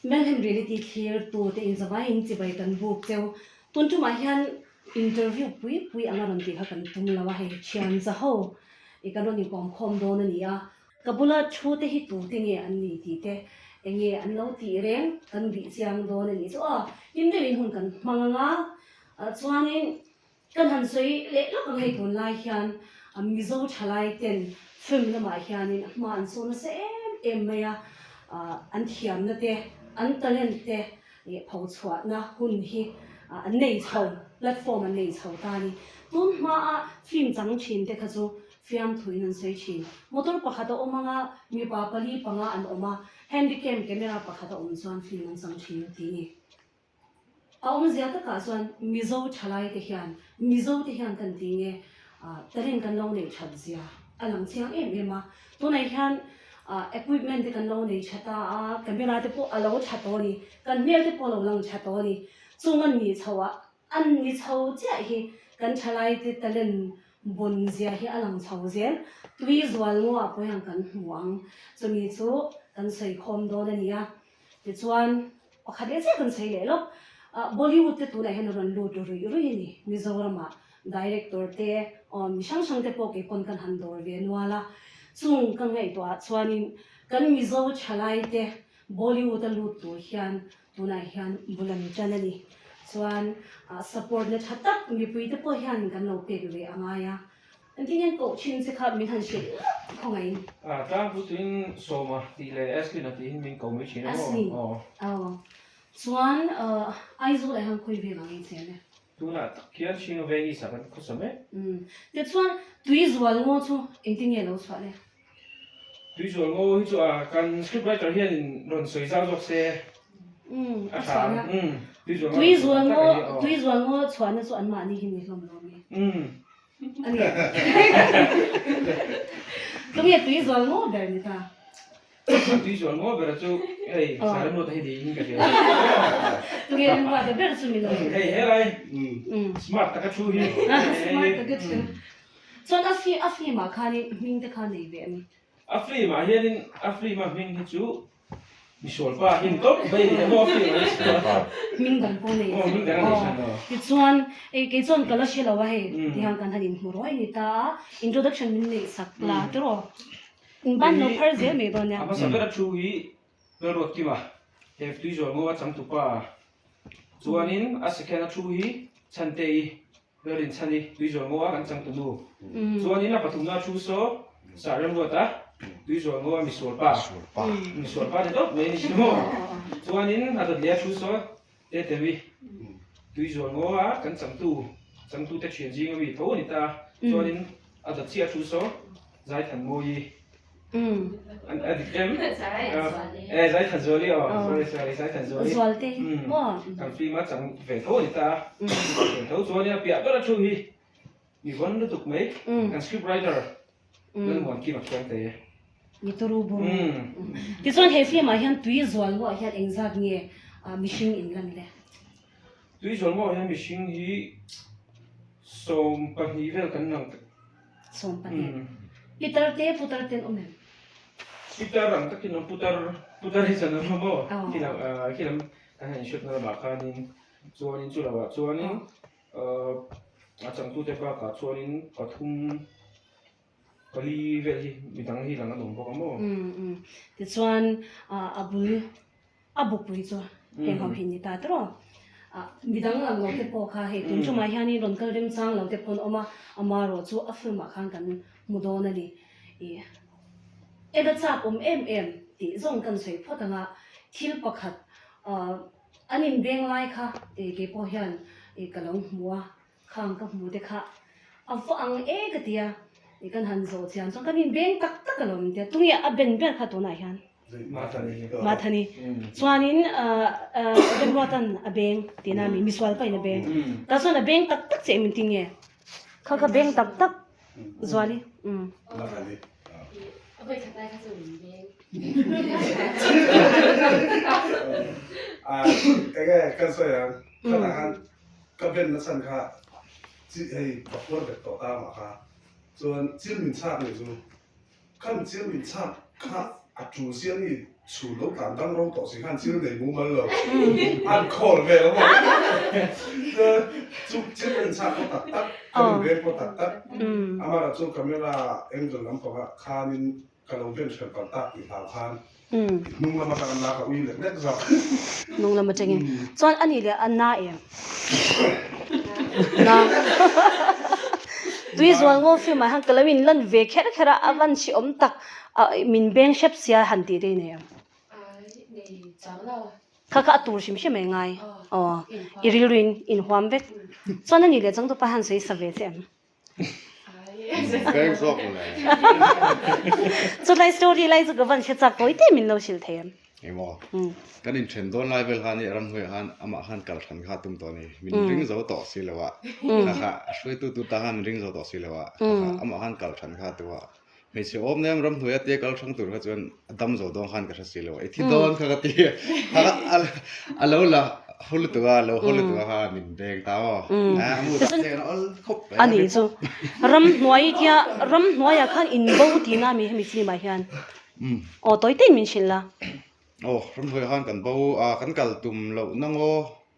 Melhem Reality thlir tu te in zavai in chibai kan buk cheu. Tun tumah hian interview pui pui anga rawn tih kha kan tum lo a, hei thian za ho i kan rawn inkawm khawm dawn a ni a. Ka bula thu te hi tu te nge an ni tih te eng nge an lo tih reng kan bih chiang dawn a nih chu aw. Hlim deuhin hun kan hmang anga chuanin Kan han sawi leh lawk ang hei tunlai hian Mizo thalai ten film lamah hianin hma an sawn nasa em em mai a, an thiamna te, an talent te pho chhuahna hun hi an nei chho, platform an nei chho ta a ni. Tun hmaa film chang thin te kha chu fiamthuin an sawi thin. Motor pakhat a awm anga mipa pali panga an awm a, handycam camera pakhat a awm chuan film an chang thin tih a ni. A awmzia takah chuan Mizo thalai te hian, Mizo te hian kan ti nge talent kan lo neih that zia a lang chiang em em a. Tunah hian equipment te kan lo nei tha ta a, camera te pawh a lo tha tawh a ni, kan hmel te pawh a lo lang tha tawh a ni. Chung an nih chho ah, an ni chho chiah hi kan thalai te talent bawn zia hi a lang chho zel. Tui zual ngaw ah pawh hian kan hmu ang, chumi chu kan sawi khawm dawn a ni a. Tichuan, pakhat leh chiah kan sawi leh lawk. Bollywood te tunah hian a rawn lut ruih ruih a ni. Mizoramah director te, mi hrang hrang te pawh kei pawn kan han dawr ve nual a. Chung ka ngaihtuahah chuanin kan Mizo thalai te Bollywood a lut tur hian tunah hian bul an tan a ni. Chuan support na tha tak mipui te pawh hian kan lo pek ve a ngai a. Engtin hian koh thin che kha min han hrilh lawk khawngaih in. A tlangpui tuin Sawma tih leh Ashlyn a tihin min ko mai thin a maw? Ashlyn, aw. Chuan Aizawl ah hian khawi vel ang incheng e? Tunah tak hian Hringa veng East ah kan khawsa mek. Umm. Tichuan Tuizual ngaw chu engtin nge lo chhuah le? Tuizual ngaw hi chu a kan script writer hianin rawn sawi zau zawk se a tha ang. Umm. Tuizual ngaw Tuizual ngaw chhuahna chu anmahni hi ni hlawm lo mi? Umm. A ni. Tunge tui zual ngaw ber ni ta? Tui zual ngaw ber chu hei Saremruata hi niin ka hria. Tunge Remruata ber chu min lo. Hei helai smart taka thu hi. Smart taka thu. Chuan a fi a film ah khanin hming te kha nei ve em? A film ah hianin a film a hming hi chu Misual pa hi ni tawp mai a ni emaw a film ah hi chuan. Hming dang pawh nei. Aw hming dang a nei hran aw. Tichuan ei kei chuan ka la hre lo a hei tihian kan han inhmu ruai ni ta a, introduction min neih sak la tiraw in ban lo phar zel mai dawn nia. A hmasa bera thu hi Lalruat Kima he Tuizual ngaw a changtupa chuanin a second a thu hi Chhantei Lalrin chhan i Tuizual ngaw a kan changtu nu. Chuanin a pathumna thu saw Sah Remruat a, Tuizual ngaw a misual pa. Misual pa ni tawp mai a ni si maw? Chuanin a dawt leh a thu saw Tetewi, Tuizual ngaw a kan changtu, changtu te thian zing ami tho a ni ta a. Chuanin a dawt chiah a thu saw Zaithanmawii. A dik em? E Zaithanzuali aw, sorry sorry Zaithanzuali. Zualte maw? Kan film a chang ve tho a ni ta a. Tho chuan a piah ber a thu hi mi vawn lutuk mai. Kan script writer Lalmuankima Khiangte. Ni turu buru. Tichuan he film ah hian tui zual ngawh hian engzat nge mihring in lan le? Tui zual ngawh hian mihring hi 12 vel kan lang. 12. Pitar te putar te an awm em? Pitar ang takin awm putar putar hi chuan an awm aw. Khilam khilam kan han inhriatna lamah khanin chuanin chu lovah chuanin a changtute bakah chuanin pathum pali vel hi midang hi lang an awm bawk a maw? Tichuan a bul A bupui chu heng ho hi ni ta tawh. Midang lang lo te pawh kha hei tun tumah hianin rawn kal remchang lo te pawh an awm a, amarawh chu a film ah khan kan hmu dawn a ni. Ih en a chak awm em em tih zawng kan sawi phawt ang a, thil pakhat an inbeng lai kha kei pawh hian ka lo hmu a, Khang ka hmu te kha a va ang e ka ti a, i kan han zawh chian chuan kan inbeng tak tak alawm min ti a, tunge a ben ber kha tunah hian? Mathani. Chuanin Remruatan a beng tihna mi, misual pahin a beng. Tah chuan a beng tak tak che min ti nge? Kha kha beng tak tak Zuali. Mathani. Enge kan sawi ang, khatah khan Ka ben na chhan kha chi hei ka phuar vek tawh ta mah kha chuan chil min chhak nih chu khan chil min chhak kha a tul sia ni. Chhun lo tlan dang ro tawh si khan chil nei mumal lo an khawl vel a maw chu chil ka inchhak pawh tak tak ka inrel pawh tak tak amara chu camera angle lampangah khanin ka lo ben hrel palh tak tih hlau khan hnung lam atang an la ka ui lek lek zawk. Hnung lam atangin chuan a nih leh a na em? Na tui zual ngaw film ah hian ka lo inlan ve kher kher a a van hri awm tak. Min beng hrep sia han tih te i nei ang. Kha kha a tur hrim hrim e ngai. Aw i rilru in inhuam vek. Chuan a nih leh changtu pa han sawi sa ve che em? Beng zawk le. Chutlai story lai chu ka van hre chak tawi te min lo hrilh thei em? Engmaw? Kan inthen dawn lai vel khan i ramhnuaiah khan amah khan kal hran kha a tum tawh a ni. Min ring zo tawh si lo a. Kha kha a hruaitu tu ta khan min ring zo tawh si lo a. Kha kha amah khan kal hran kha a tum a. Hmeichhe awm nem ramhnuai a tia kal hrang tur kha chuan a dam zo dawn khan ka hre si lo a, i thi dawn kha ka ti a, a lo la haw lutuk a, a lo haw lutuk a kha min beng ta maw, a mu tak che kan awl khawp mai a nih chu, ramhnuai tia ramhnuaiah khan in bo tihna mi hemi film ah hian aw tawi tein min hrilh la. Aw ramhnuaiah khan kan bo a, kan kal tum loh na ngaw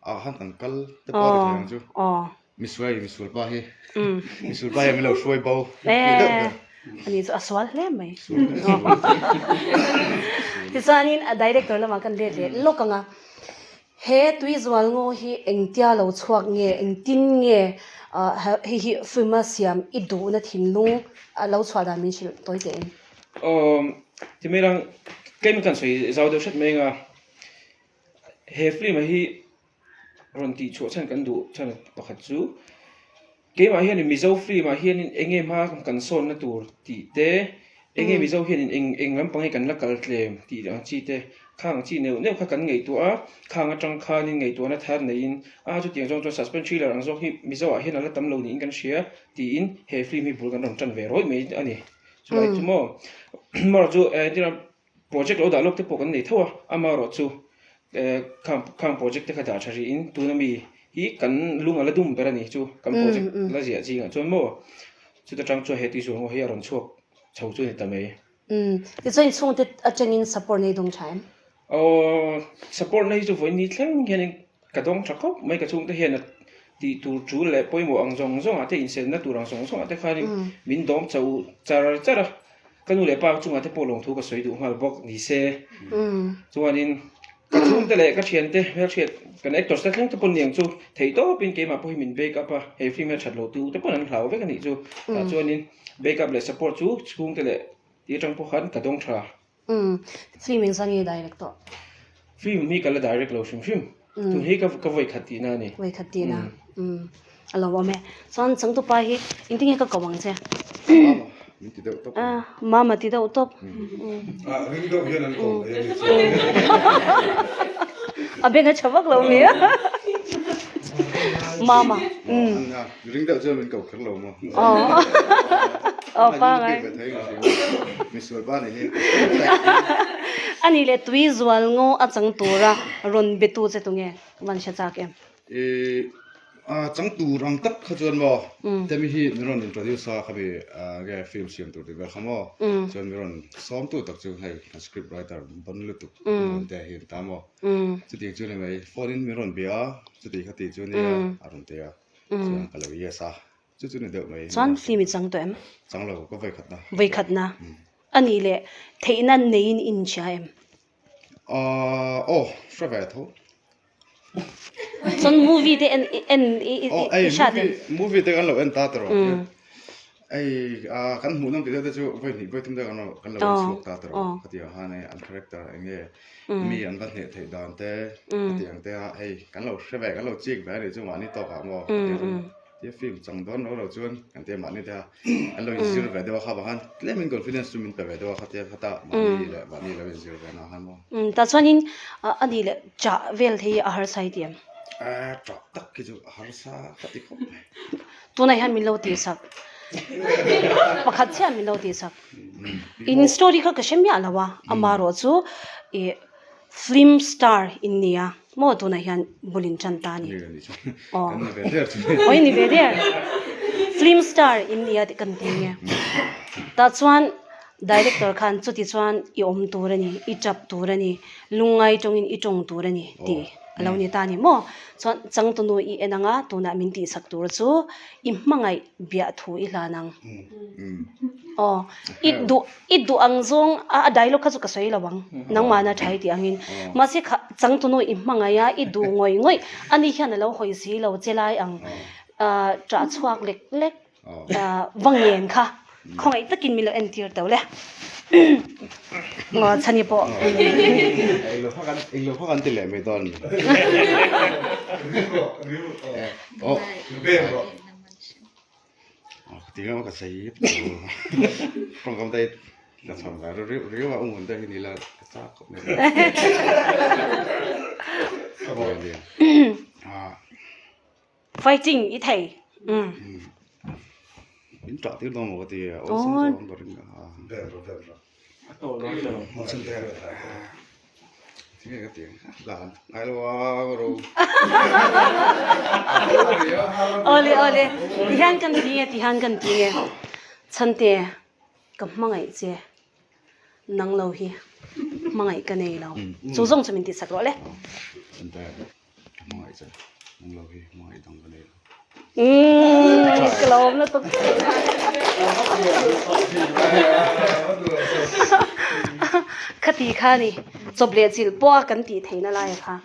ah khan kan kal te pawh a ti thei ang chu. Misuai, misual pa hi. Misual pa hi min lo hruai bo. Eh, ani chu a sual hle mai. Tichuanin a director lamah kan let leh lawk ang a. He Tuizual ngaw hi engtia lo chhuak nge, engtin nge hei hi film a siam i duhna thinlung a lo chhuah dan min hrilh tawi teh em? Awm, ti mai lang, tlem kan sawi zau deuh hret mai ang a. He film hi rawn tih chhuah chhan kan duh chhan pakhat chu keimah hianin Mizo film ah hianin eng nge hma kan sawnna tur tih te eng nge Mizo hianin eng eng lampang hi kan la kal tlem tih ang chi te khang chi neuh neuh kha kan ngaihtuah a khang atang khanin ngaihtuahna thar neiin a chutiang zawng chuan suspense thriller ang zawk hi Mizo ah hian a la tam lo niin kan hria tiin he film hi bul kan rawn tan ve rawih mai a ni chulai chu maw marawh chu entirah Project lo dah lawk te pawh kan nei tho a, amaherawhchu khang khang project te kha dah tha rih in tuna mi hi kan lung a la dum ber a ni chu kan project la ziah zingah chuan maw chuta tang chuan he tihsual ngaw hi a rawn chhuak chho chu a ni ta mai. Umm tichuan in chhungte atangin support nei dawng tha em? Aw support na hi chu vawiin ni thleng hianin ka dawng tha khawp mai ka chhungte hian a tih tur tul leh pawimawh ang zawng zawngah te inselna tur ang zawng zawngah te khanin min dawm chho char char a. Ka nu leh pa chungah te pawh lawngthu ka sawi duh nghal bawk ni se. Chuanin ka chhungte leh ka thiante hmelhriat kan actors te thleng te pawn niang chu theih tawpin keimah pawh hi min back up a, he film hian that lo tu te pawn an hlau vek a nih chu. Tah chuanin back up leh support chu chhungte leh tih atang pawh khan ka dawng tha. Film engzah nge direct tawh? Film hi ka la direct lo hrim hrim. Tun hi ka ka vawi khat tihna a ni. Vawi khat tihna. A lo awm e. Chuan changtupa hi engtin nge ka ko ang che? Mama min ti deuh tawp. Mama ti deuh tawp. Ah ring deuh hian an ko mai a ni. A beng a tha vak lo mi a. Mama. Ring deuh chuan min ko kher lo maw? Aw pangai. Misual pa ni hi. Ani leh tui zual ngaw a chang tura rawn be tu che tunge van hre chak em? I a chang tur ang tak kha chuan maw temi hi min rawn introduce a khami nge film siam tur tih vel kha maw chuan min rawn sawm tu tak chu hei kan script writer ban lutuk te hi an ta maw chutiang chu ni mai phone in min rawn bia a chuti kha ti chu nia a rawn ti a chuan ka lo yes a chu chu ni deuh mai. Chuan film i chang tawh em? Chang lo ka vawi khatna. Vawi khatna a nih leh theihna neiin i inhria em? Aaa aw hre ve tho. Chuan movie te en en i i i hriat em? Movie te kan lo en ta tawh ei kan hmuh nawm tih deuh te chu vawi hnih vawi thum te kan lo kan lo en chhuak ta tawh khatiang khan hei an character eng nge mi an va hneh theih dan te khatiang te a hei kan lo hre ve kan lo chik ve a nih chu mahni tawk ah maw khatiang chuan Tia film chang dawn lo lo chuan kan tia mahni te a an lo inzir ve deuh a kha vang khan tlem in confidence chu min pe ve deuh a khatia khata mahni leh mahni lo inzir ve na khan maw. Umm tah chuanin a nih leh chah vel thei hi a harsa i ti em? Eh chah tak hi chu a harsa ka ti khawp mai. Tunah hian min lo tihsak pakhat chiah min lo tihsak. In story kha ka hre miah lo a amaherawh chu ih Film star in nia maw tunah hian bul in tan ta a ni. Aw. Aw i ni ve der. Film star in nia tih kan ti nge. Tah chuan. Director khan chuti chuan i awm tur a ni, i tap tur a ni, lungngai tawngin i tawng tur a ni tih a lo ni ta a ni maw? Chuan changtunu i en anga tunah min tihsak tur chu i hmangaih biah thu i hlan ang. Aw, i duh i duh ang zawng a dialogue kha chu ka sawi lo ang, nangmahna tha i tih angin. Mahse kha changtunu i hmangaih a, i duh ngawih ngawih a ni hian a lo hawi si lo che lai ang ṭah chhuak lek lek. Va ngen kha khawngaih takin min lo entir teuh le chhani pawh englo kha kan englo kha kan ti leh mai dawn oh ti nga ka sei tawngkam te ka chham ve riu riu a ungun te hi ni la ka chak khawp mai Fighting i thei. In tah tir dawn maw ka ti a, awlsam zawk ang ka ring a. Tinge ka ti ang dan ngai lo a ka ro. Awle awle tihian kan ti nge tihian kan ti nge Chhante ka hmangaih che nang lo hi hmangaih ka nei lo chu zawng chu min tihsak rawh le. Chhante Ka hmangaih che, nang lo hi hmangaih dang ka nei lo. Umm ka lo awm lutuk. Khati kha ni chawp leh chilh pawh a kan tih theihna lai kha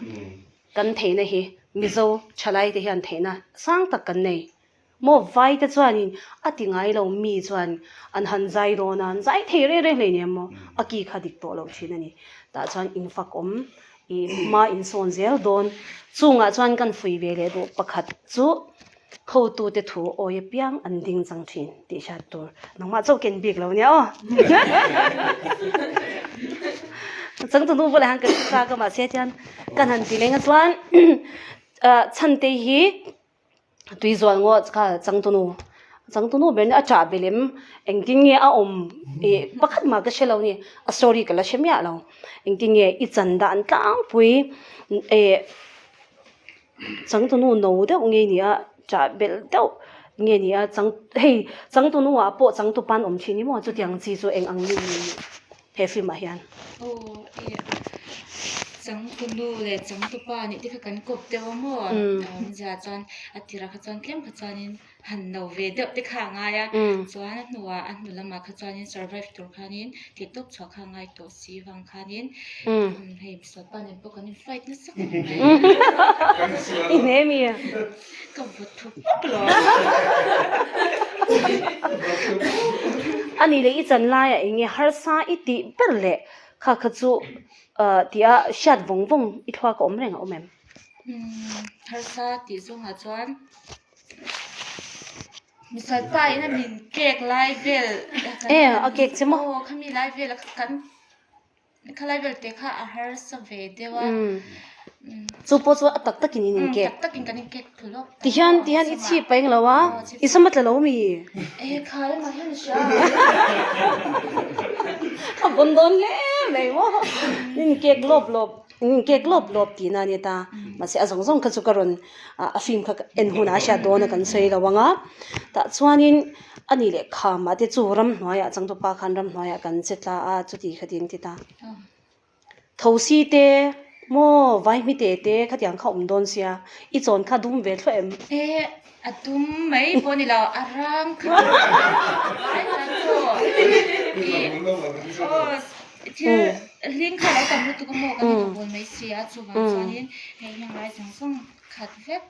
kan theihna hi Mizo thalai te hian theihna sang tak kan nei. Maw vai te chuanin a ti ngai lo mi chuan an han zai dawn a, an zai thei reng reng hleinem maw, a ki kha dik tawh lo thin a ni. Tah chuan infak awm i hma insawn zel dawn. Chungah chuan kan fui ve leh duh pakhat chu hotute thu awi apiang an ding chang thin tih hriat tur. Nangmah chauh ken bik lo nia aw. Changtunu bulah hian ka hre chak a mahse tian kan han ti leng a chuan chhante hi Tui zual ngawt kha changtunu changtunu ber nia a chah belh em engtin nge a awm ih pakhat mah ka hre lo ni a story ka la hre miah lo engtin nge i chan dan tlangpui eh changtunu no deuh nge ni a chah belh deuh nge ni a chang hei changtunu ah pawh changtupa an awm thin hi maw chutiang chi chu eng ang nge ni he film ah hian. Aw eh changtunu leh changtupa nih te kha kan kawp deuh a maw awmzia chuan a tirah kha chuan tlem kha chuanin han no ve deuh te kha a ngai a chuan a hnuah a hnu lamah kha chuanin survive tur khanin theih tawp chhuah kha a ngai tawh si vang khanin hei misualpa nen pawh kan in fight nasa khawp mai. I hne mi? Ka vawt thup pawp lo. A nih leh i chan laiah eng nge harsa i tih ber leh kha kha chu tia hriat vawng vawng i thluak a awm reng a awm em? Umm harsa tih zawngah chuan misal pa in a min kek lai vel E a kek che maw? Aw khami lai vel a kan Khalai vel te kha a harsa ve deuh a. Chu pawh chu a tak takin in inkek. Tak takin kan inkek thlu lawk. Tihian tihian i chhip paih lo a, i sama tla lo mi? E kha lamah hian i hria. A bawn dawn hle mai maw. In inkek lawp lawp, in inkek lawp lawp tihna a ni ta. Mahse a zawng zawng kha chu ka rawn a film kha en hunah a hriat dawn a kan sawi lo ang a. Tah chuanin. A nih leh khamah te chu ramhnuaiah changtupa khan ramhnuaiah kan che tla a chuti kha tin ti ta. Thosi te maw vaihmi te te khatiang kha awm dawn sia i chawn kha dum ve thluah em? E a dum mai pawh ni lo a rang kha vai khan pawh i aw thil hling kha lo tam lutuk a maw kan inhawl mai sia chuvang chuanin hei heng lai zawng zawng khat vek.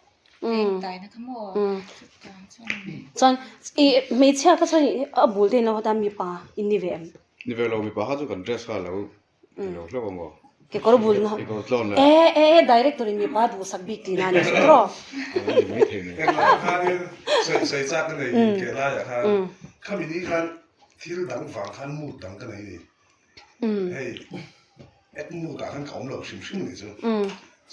Chuan i hmeichhia kha chuan a bul te in lo hawt a mipa in ni ve em? Ni ve lo mipa kha chu kan dress kha a lo lo hlauh ang aw. Kekawr bul na Kekawr tlawn le. E e e director in mipa duhsak bik tihna a ni chu tawh. A ni mai thei mai. Englaiah khanin sawi sawi chak ka nei inkheh laiah khan khami ni khan thil dang vang khan mood dang ka nei a ni. Hei ek mood ah khan ka awm lo hrim hrim a nih chu.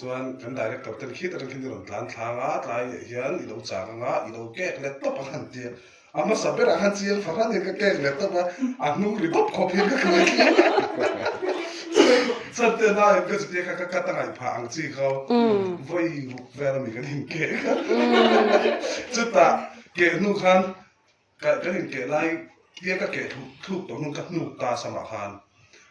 Chuan kan director ten khit atang khin i rawn tlan thlang a, tlai leh hian i lo chang ang a, i lo kek let tawp ang han ti a. A hmasa berah khan chiang fahran hian ka kek let tawp a, a hnung ri bawp khawp hian ka kal thleng a. Chuan te naiin ka chutia kha ka cut a ngaih phah ang chi kha vawi ruk vel ami kan inkek a. Chutah keh hnu khan kan inkeh lai. Tia ka keh thluk thluk tawh hnung ka hnuk ta samah khan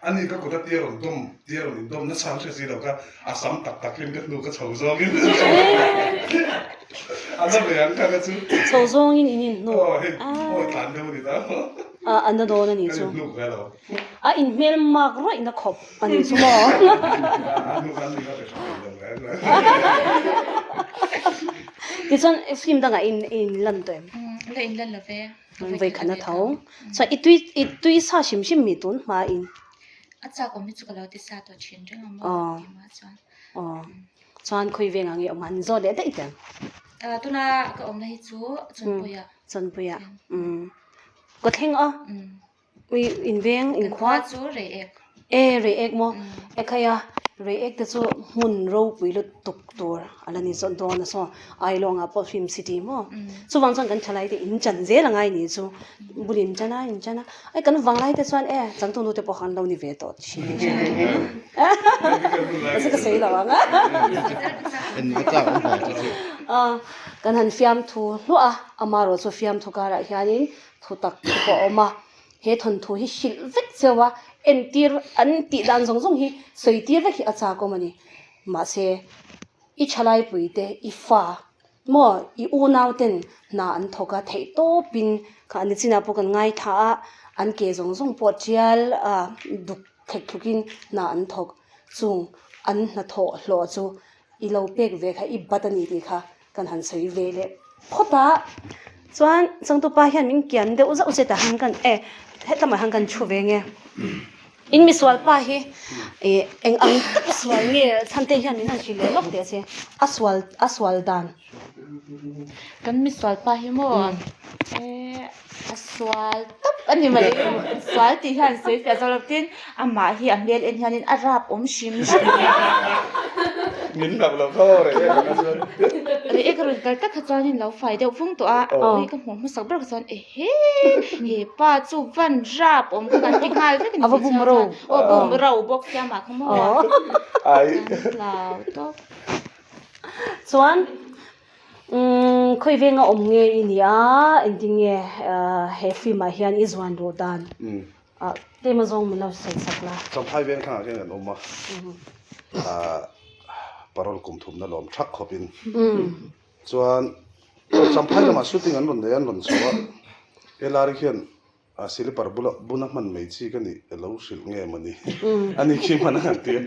ani ka kut a tia rawn dawm tia rawn indawm nasa ang hria si lo kha a sam tak tak hian ka hnuk a chho zawngin a na ve ang kha ka chu. Chho zawngin in inhnuk. Aw hei awi tlan deuh a ni ta. A a na dawn a ni chu. Kan inhnuk ve lo. A inhmel mak rawih na khawp a ni chu maw. A hnuk an ni ka pe tha thei lo reng reng. Tichuan film dangah in inlan tawh em? La inlan lo ve. Vawi khat a tho. Chuan i tui i tui sa hrim hrim mi tun hma in. A chak awm hi chu ka lo ti sa tawh thin reng a maw keimah chuan. Aw. Chuan khawi veng ang i awm han zawt leh daih teh ang. Tuna ka awmna hi chu Chawnpuiah. Chawnpuiah. Umm. Ka thleng a. Ui inveng inkhua. Kan khua chu Reiek. E Reiek maw? E khai a, Reiek te chu hmun ropui lutuk tur a la ni zawt dawn a saw Ailawngah pawh Film City maw? Chuvang chuan kan thalai te in chan zel a ngai ni chu bul in chan a in chan a ai kan vanglai te chuan e changtu nu te pawh khan lo ni ve tawh thin a ka sawi lo ang a. Kan han fiamthu hluah a amaherawhchu chu fiamthu karah hianin Thu tak thu pawh a awm a, he thawnthu hi hrilh vek cheu a, entir an tih dan zawng zawng hi sawi tir vek hi a chak awm a ni. Mahse, i thalaipui te, i fa maw, i unau ten hna an thawk a, theih tawpin kha an nichinah pawh kan ngaithla a, an ke zawng zawng pawh tial a duk thek thlukin hna an thawk chung an hnathawh hlawh chu i lo pek ve kha i bat a ni tih kha Kan han sawi ve leh phawt a, chuan changtupa hian min kian deuh zauh zet ah han kan e hetlamah hian kan thu ve nge in misual pa hi ih eng ang tak sual nge chhante hian min han hrilh leh lawk teh se a sual a sual dan. Kan misual pa hi maw e a sual tawp a ni mai sual tih hian sawi fiah zawk lo tin amah hi a hmel en hianin a rap awm hrim hrim Min hlauh loh kha aw reh ek ang a chuan. Reh ek a rawn kal tak kha chuanin lo fai deuh vung tawh a, ui ka hmuh hmasak ber kha chuan ehe he pa chu van rap awm kha kan ti nghal vek a ni A va bum ro. Aw bum ro bawk sia mah kha maw. Ai. Kan hlau tawp. Chuan Umm khawi venga awm nge i ni a, engtin nge he film ah hian i zuan duh dan? Ah tlem azawng min lo sawi sak la. Champhai veng thlangah hian kan awm a, ah parole kum thumna lawm thak khawpin chuan Champhai lamah shooting an rawn nei a, an rawn chho a, Helari khian A silipar bula buna hman mai chi ka nih alo hrilh nge mawni? Ani khi hman a han ti a,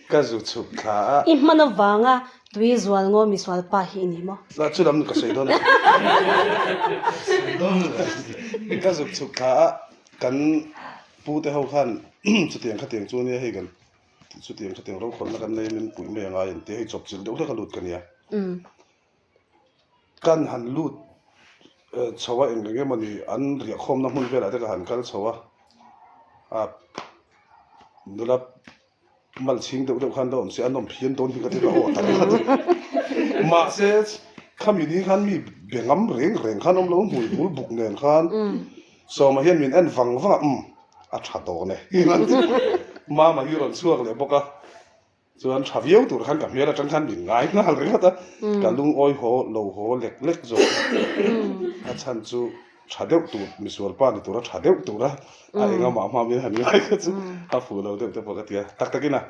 ka zu chhuk thla a. I hman avanga tui zual ngaw misual pa hi i ni maw? La chu lam ka sawi dawn a. Ka zuk chhuk thla a, kan pu te ho khan chutiang khatiang chu ania hei kan chutiang khatiang rokhawlhna kan nei a min puih mai angai an ti a, hei chawpchilh deuh hlek a lut ka nia. Kan han lut chho a eng eng emawni an riahkhawmna hmun velah te ka han kal chho a, a nula mal chhing deuh deuh khan la awm se an awm phian dawn hi ka ti ka aw ta reng a ti. Mahse khami ni khan mi be ngam reng reng khan awm lo hmui hmul buk nen khan Sawma hian min en vang vang a umm a tha dawn e Mama hi rawn chhuak leh bawk a. Chuan tha viau tur khan ka hmel atang khan min ngai nghal ringawt a, ka lungawi haw lo haw lek lek zawk a chhan chu tha deuh tur misual pa ni tura tha deuh tura a eng amah hma min han ngai kha chu a fuh lo deuh te pawh ka ti a. Tak takin a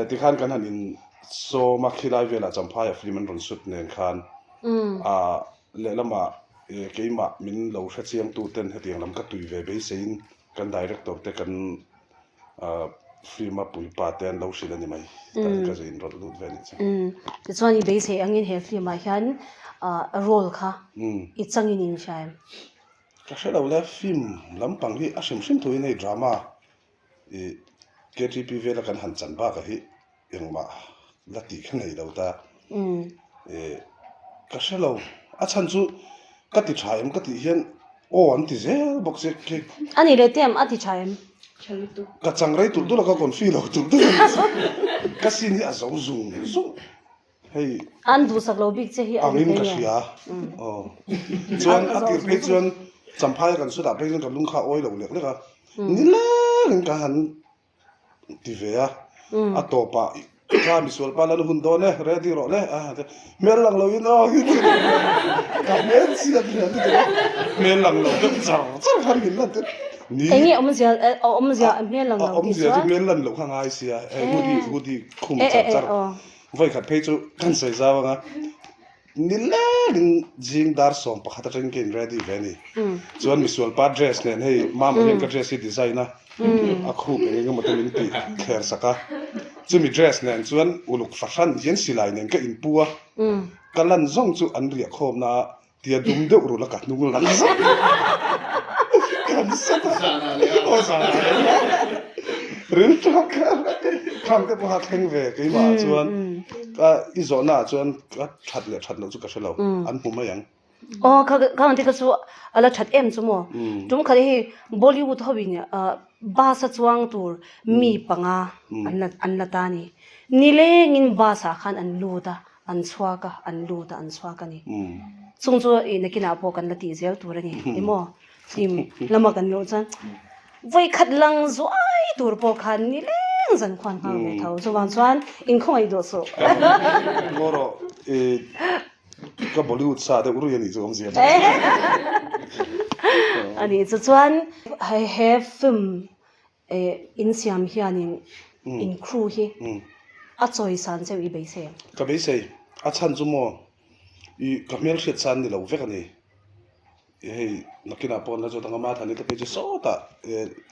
tikhan kan han insawm a khilai velah Champhaiah film an rawn shoot nen khan a lehlamah keimah min lo hrechiangtu ten hetiang lam ka tui ve beiseiin kan director te kan Film-a puipa te an lo hrilh a ni mai. Tah ka zin rawlh lut ve a nih chu. Tichuan i beisei angin he film-ah hian role kha i changin in hria em? Ka hre lo le, film lampang hi a hrim hrim thuin hei drama i KTP vela kan han chan bakah hi Engmah la tih kha nei lo ta. Eh, ka hre lo. A chhan chu ka ti tha em ka tih hian aw an ti zel bawk che khi. A ni leh te em a ti tha em? Tha lutuk. Ka chang rei tulh tulh a ka confi lo tulh tulh a ni chu. Ka scene hi a zo zung zung. Hei. An duhsak lo bik che hi a Angin ka hria. Aw. Chuan a tir phei chuan Champhai a kan sutah phei chuan ka lung kha a awi lo lek lek a. Nilengin ka han ti ve a, a tawpah. Kha misual pa lan hun dawn e, ready rawh le a han ti a, hmel lang lo in aw ka hmel chiat hian ti a, hmel lang lo deuh char char khan min lan tir ni. Enge awmzia awmzia hmel lang lo tih chuan? Awmzia chu hmel lan loh kha ngai sia, hei hoodie hoodie khum char char vawikhat phei chu kan sawi zau ang a. Nilengin zing dar 11 atangin ka in ready ve a ni. Chuan misual pa dress nen hei mama hian ka dress hi design a, a khup eng eng emaw te min tih thler sak a. Chumi dress nen chuan uluk fahran hian silai nen ka inpu a, ka lan zawng chu an riah khawmna ah tia dum deuh rul a ka hnung lang zauh kan set a. Aw zanah leh a. Rilṭam kha khang te pawh a thleng ve keimah ah chuan ka i zawhna ah chuan Ka that leh that loh chu ka hre lo, an hmu mai ang. Aw kha kha ang te kha chu a la that em chu maw. Tum khat hei Bollywood ho in bus a chuang tur mi panga an la an la ta a ni. Nilengin bus ah khan an lut a, an chhuak a, an lut a, an chhuak a ni. Chung chu ih nakinah pawh kan la tih zel tur a ni emaw. Film lama kan luh chuan vawikhat lang zuai tur pawh khan nileng zan khuan nghal ve tho. Chuvang chuan inkhawngaih duh suh. Maw rawh i ka Bollywood sa deuh rui a nih chu awmzia chu. A nih chu chuan he he film insiam hianin in crew hi a chawisan cheu i beisei ang. Ka beisei. A chhan chu maw i ka hmelhriat san ni lo vek a ni. Hei nakinah pawh an la zawt ang a, Mathani te phei chu sawtah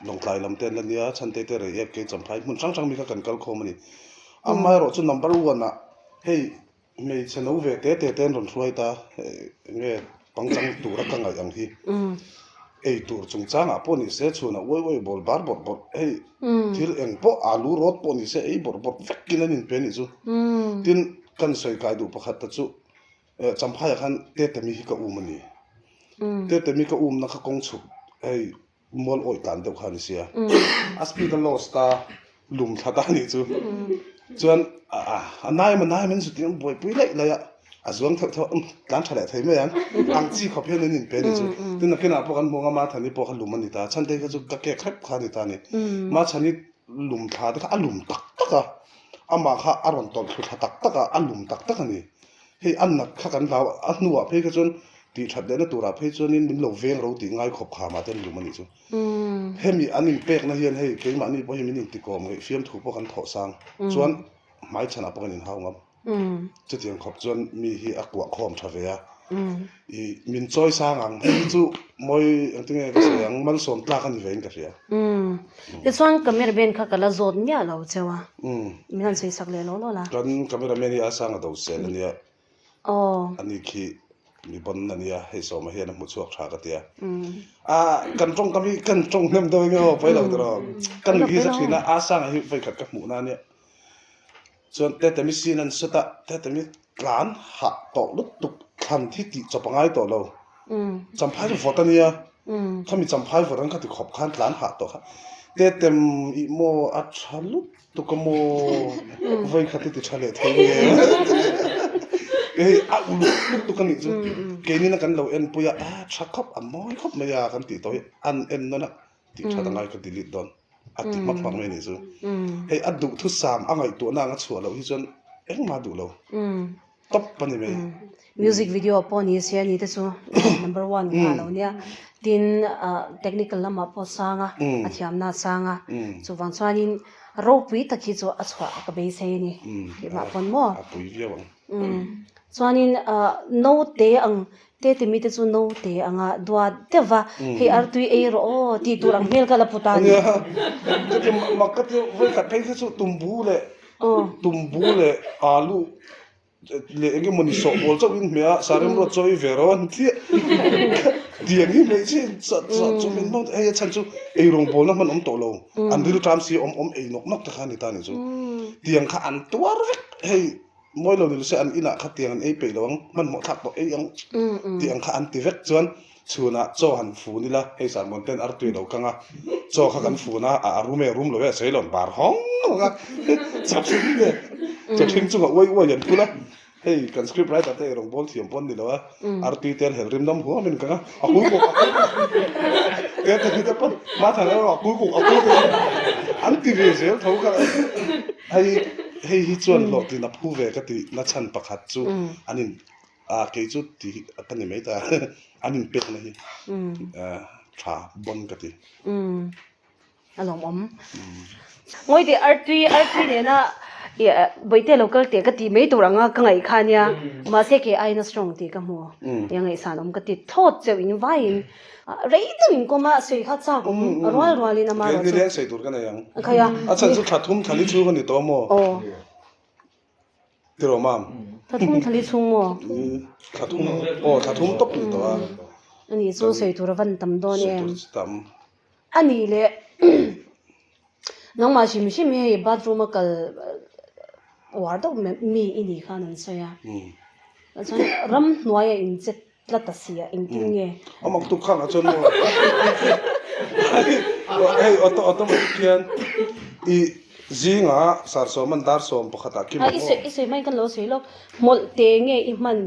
Lawngtlai lam te an la nia, Chhante te rei ep kei Champhai hmun hrang hrang mi kha kan kal khawm a ni. Amaherawh chu number one ah hei hmeichhe no ve te te te an rawn hruai ta, enge pangchang tura ka ngaih ang hi. Ei tur chungchangah pawh ni se chhunah uai uai bawl bar bawrh bawrh hei thil eng pawh alu rawt pawh ni se ei bawrh bawrh vekin an inpe a nih chu. Tin kan sawi kai duh pakhat ta chu Champhaiah khan Tetemi hi ka um a ni. Tetemi ka umna kha kawng chhuk hei mual awih tlan deuh kha a ni sia. A speed a lost a, lum thla ta a nih chu. Chuan a naim a naim in chutiang buaipui laih laih a, a zuang theuh theuh a, umm tlan tha leh thei mai ang. Ang chi khawp hian an inpe a nih chu. Tin nakinah pawh kan hmu ang a, Mathani pawh kha lum a ni ta. Chhantei kha chu ka kek hrep kha a ni ta a ni. Mathani lum thla te kha a lum tak tak a, amah kha a rawn tawlh thlu thla tak tak a, a lum tak tak a ni. Hei a nat kha kan hlau a, a hnuah phei kha chuan tih that lehna turah phei chuanin min lo veng ro tih ngai khawp khamah te an lum a nih chu. Hemi an inpekna hian hei keimahni pawh hi min intikawm ngeih fiamthu pawh kan thawh sang chuan hmaichhanah pawh kan inhau ngam. Chutiang khawp chuan mi hi a kuah khawm tha ve a, i min chawi sang ang hei hi chu mawi engtinge ka sawi ang malsawm tlak a ni ve in ka hria. Tichuan cameraman kha ka la zawt miah lo cheu a, min han sawi sak leh law law la. Kan cameraman hi a sang a do sel a nia, ani khi mi bon a nia, hei sawma hian a hmu chhuak tha ka tia. A kan tawngkam hi kan tawng hnem deuh enge aw pawi lo tiraw, kan nuih hi za thin a, a sanga hi vawikhat ka hmuh na ania. Chuan Tetemi sin an set a, Tetemi tlan hah tawh lutuk thlan thi tih chawp a ngai tawh lo. Champhai chu vawt a nia, khami champhai vawt ang kha ti khawp khan tlan hah tawh kha. Tetem ih maw a tha lutuk a maw, vawi khat hi ti tha leh thei nge. Hei a uluk lutuk a nih chu, keinin a kan lo enpui a, a tha khawp a mawi khawp mai a kan tih tawh hi an en nawn a, tih that a ngai ka delete dawn. A ti hmak hmak mai a nih chu. Hei a duhthusam a ngaihtuahna anga chhuah loh hi chuan engmah a duh lo. Top a ni mai. Music video pawh ni se ani te chu number one kha lo nia. Tin technical lamah pawh a sang a, a thiamna a sang a. Chuvang chuanin ropui tak hi chu a chhuah ka beisei a ni. Keimah pawn maw? A pui viau ang. Chuanin naute ang Tete mite chu naute anga duat deuh va, hei artui ei rawh aw tih tur ang hmel kha la put a ni. Nia, ka ti mak ka ti vawikhat phei kha chu tumbu leh tumbu leh alu leh eng emawni sawhbawl chauh in hmeh a, sarem ruat chaw i ve ro an ti a, tiang hi hmeichhe in chat chat chu min hmang hei a chhan chu eirawng bawlna hman awm tawh lo, an rilṭam si awm awm ei nawk nawk te kha a ni ta a nih chu, tiang kha an tuar vek hei. Mawi lo ni se an inah kha tiang an ei peih lo ang, hmanhmawh thlak tawh ei ang tih ang kha an ti vek chuan chhunah chaw han fun ila, hei Salmon ten artui lo kang a, chaw kha kan fun a, a rum e rum lo e a sawi lo an bar hawng hawng a, chathring nge chathring chungah uai uai an phul a, hei kan script writer te eirawng bawl thiam pawh an ni lo a, artui te an hel rim dam huam in kang a, a kul kuk a kul kuk te te hi te pawn hma thar erawh a kul kuk a kul kuk an ti ve zel tho kha hei. Hei hi chuan hlawhtlin a phu ve ka tih na chhan pakhat chu an in ah kei chu ti ka ni mai ta an in pekna hi tha bawn ka ti. A lawmawm. Ngawi teh artui artui nena bawihte lo kal teh ka tih mai tur anga ka ngaih kha ania mahse kei aiin a strong tih ka hmu nia ngaihsan awm ka ti thlawt cheuh in vaiin rei deuh in kawm a sawi kha chak awm rual rual in ama erawh chu. Kei nileng sawi tur ka nei ang. A chhan chu thla thum thla li chhung a ni tawh maw? Tiraw mam? Thla thum thla li chhung maw? Thla thum aw thla thum tawp ni tawh a. Ani chu sawi tur a van tam dawn em? Sawi tur chu tam. A nih leh nangmah hrim hrim hi hei bathroom a kal uar deuh mi i nih khan an sawi a. Chuan ramhnuai a in che tlat a si a, engtin nge? A mak tuk khan ah chuan maw hei automatic hian i zingah sarsawm an dar sawm pakhat ah kim ang aw. I sawi hmain kan lo sawi lawk, hmawlh te nge i hman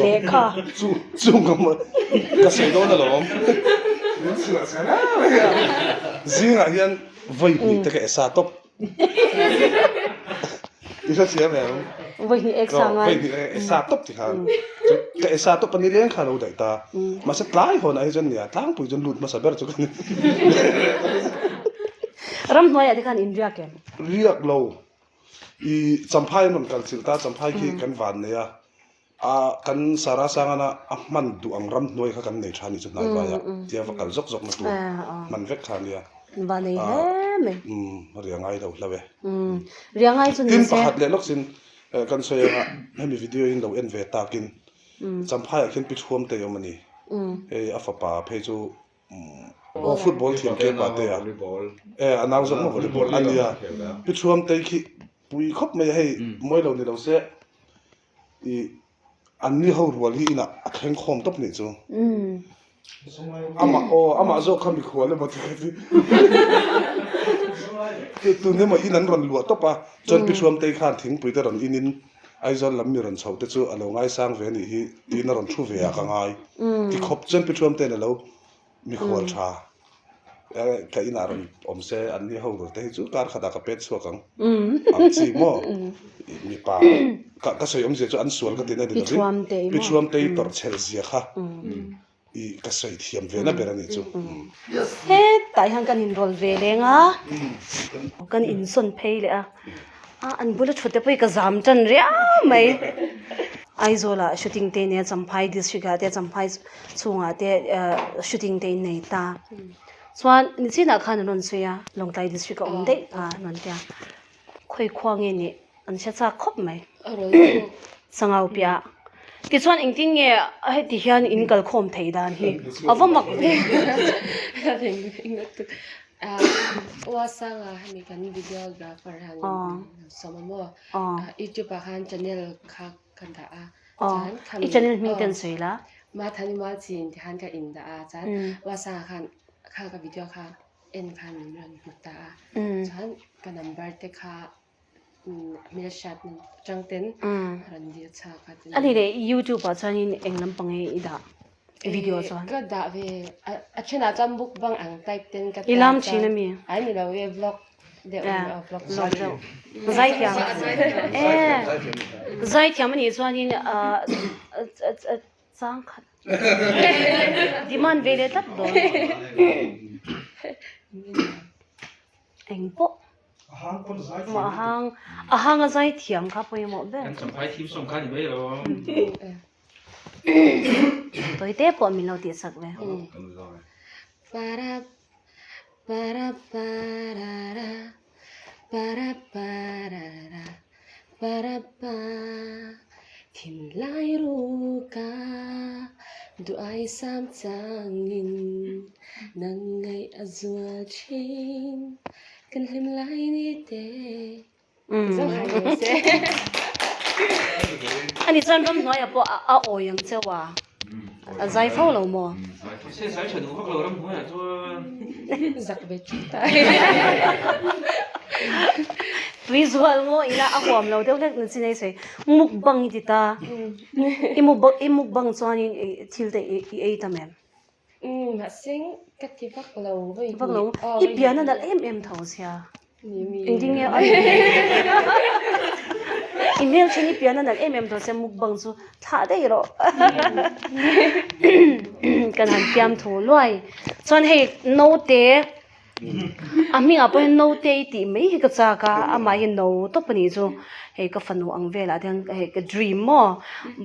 lehkha? Chu chung ka hmawlh ka sawi dawn alawm. Zingah hian vawi hnih te ka esa tawp. I hre thiam em? Vawi hnih ek sa ngai. Vawi hnih ek sa tawp ti khan. Ka e sa tawp ani leng kha lo daih ta. Mahse tlai hawn ah hi chuan nia tlangpui chuan lut hmasa ber chu ka ni. Ramhnuai ah te khan in riak em? Riak lo. I Champhai an rawn kal chilh ta, Champhai khi kan van nei a. A kan Sarah Sangana a hman duh ang ram hnuai kha kan nei tha ni chu hnai vai ah tia va kal zawk zawk na tur hman vek kha ania. Va nei hle mai. Umm ria ngai lo hlo e. Umm ria ngai chu ni se. Tin pakhat leh lawk sin kan sawi anga hemi video hi lo en ve takin Champhai ah khian pi thuam te awm a ni. Hei a fapa phei chu aw football thiam ke pa te a e a nau zawk maw volleyball ania pi thuam te khi pui khawp mai a hei mawi lo ni lo se. I an ni ho rual hi inah a thleng khawm tawp nih chu. Amah aw amah zawk kha mikhual emaw ti kha ti tun emaw in an rawn luah tawp a chuan Pi Thuamtei khan thingpui te rawn in in Aizawl lam mi rawn chho te chu a lo ngaisang ve anih hi tiin a rawn thu ve ah ka ngai ti khawp chuan Pi Thuamtei'n a lo Mikhual tha ka inah rawn awm se an ni ho ber te hi chu kar khatah ka pet chhuak ang ang chi maw mipa ka ka sawi awmzia chu an sual ka tina ni lovin pi Thuamtei tawrh chhel zia kha i ka sawi thiam ve na ber a nih chu. Hetah hian kan inrawl ve leng a kan insawn phei leh a. A an bula thut te pawh hi ka zam tan riau mai. Aizawl ah shooting te nia Champhai district ah te Champhai chhungah te shooting te in nei ta. Chuan nichinah khan an rawn sawi a Lawngtlai district a awm daih kha an rawn tia. Khawi khua nge nih an hre chak khawp mai. Sangau piah. Tichuan engtin nge heti hian in kalkhawm thei dan hi a va mak ve. Ua sanga hemi kan videographer han sawm a maw youtube ah khan channel kha ka dah a chuan i channel hming te an sawi la Mathani Mualchin ti khan ka in dah a chuan ua sanga khan kha ka video kha en khan min rawn hmu ta a chuan ka number te kha A ni leh youtube ah chuanin eng lampang nge i dah video chuan? Ka dah ve a thenah chuan mukbang ang type ten ka I lam thin ami? Ai ni lo e vlog deuh a ni aw vlog deuh Zaithiam e Zaithiam anih chuanin changkhat demand ve leh tlat dawn Eng pawh. A hang a hang a zai thiam kha pawimawh ber. Kan champhai thim sawm kha ni mai lo. Tawi te pawh min lo tih sak ve. Para para parara para parara para pa thinlai ruka duai sam changin nang ngaih a zual thin kan hlim lai ni te Ani chuan ramhnuaiah pawh a awi ang cheu a. A zai fo lo maw? Se zai tha duh vak lo ramhnuaiah chuan. Zak ve chut a. Tui zual ngaw ila a huam lo deuh hlek na chin ei sawi. Mukbang i ti ta. I mukbang i mukbang chuanin thil te i ei tam em? Umm mahse ka ti vak lo vawi Vak lo. I pian a nalh em em tho sia. Engtin nge a. I hmelthin i pian a nalh em em tawh sia mukbang chu thlah daih rawh. Kan han fiam thu luai. Chuan hei naute a hmingah pawh hian naute i tih mai hi ka chak a, amah hi no tawp a nih chu. Hei ka fanu ang velah te hian hei ka dream maw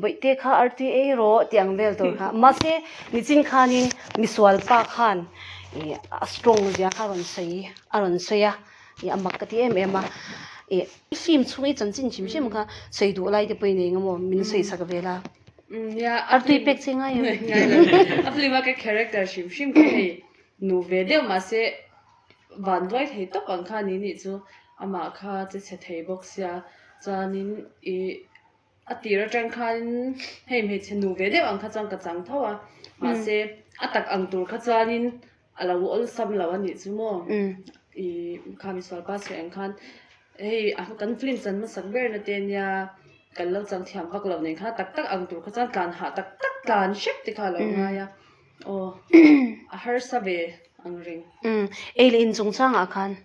bawihte kha artui ei rawh tih ang vel tur kha. Mahse nichin khanin misual pa khan ih a strong zia kha a rawn sawi a rawn sawi a. Ih a mak ka ti em em a, ih i film chhung i chanchin hrim hrim kha sawi duh lai te pawh i nei eng emaw min sawi sak vel a. Nia Artui pek che ngai em? Ngai lo. A film a ka character hrim hrim kha hei nu ve deuh mahse van duai thei tawp ang kha ni nih chu amah kha che chhe thei bawk sia chuanin ih A tir atang khan hei hmeichhe nu ve deuh ang kha chuan ka chang tho a, mahse a tak ang tur kha chuanin a lo awlsam lo a nih chu maw? Ih kha misual pa sawi ang khan hei kan film chan hmasak ber na te nia kan lo chang thiam vak lo nen khan a tak tak ang tur kha chuan tlan hah tak tak tlan hrep te kha a lo ngai a, aw a harsa ve ang reng. Ei leh inchungchangah khan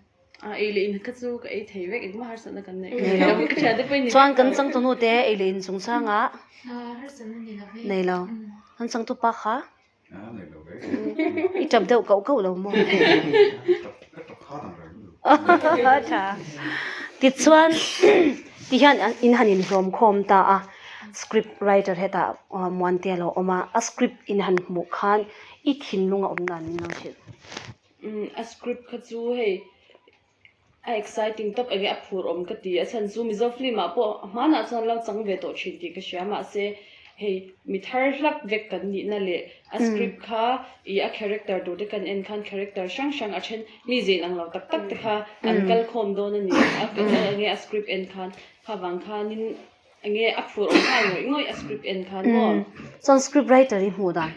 A ei leh in kha chu ka ei thei vek engmah harsatna kan neih nei lo. Ka thiante pawhin Chuan kan changtunu te ei leh in chungchangah Harsatna nei lo ve. Nei lo. Kan changtu pa kha A nei lo ve. I tap deuh kauh kauh lo maw? Ka tap kha dang reng lo. A tha. Tichuan tihian in han inhlawm khawm ta a, script writer hetah Muantea lo awm a, a script in han hmuh khan i thinlung a awm dan min lo hrilh. Umm a script kha chu hei a exciting tawp enge a phur awm ka ti a chhan chu Mizo film ah pawh hmanah chuan lo chang ve tawh thin tih ka hria mahse hei mi thar hlak vek kan nihna leh a script kha ih a character tur te kan en khan character hrang hrang a then mi zin ang lo tak tak te kha an kal khawm dawn a ni a enge a script en khan kha vang khanin enge a phur awm nghal ngawih ngawih a script en khan maw. Chuan script writer i hmuh dan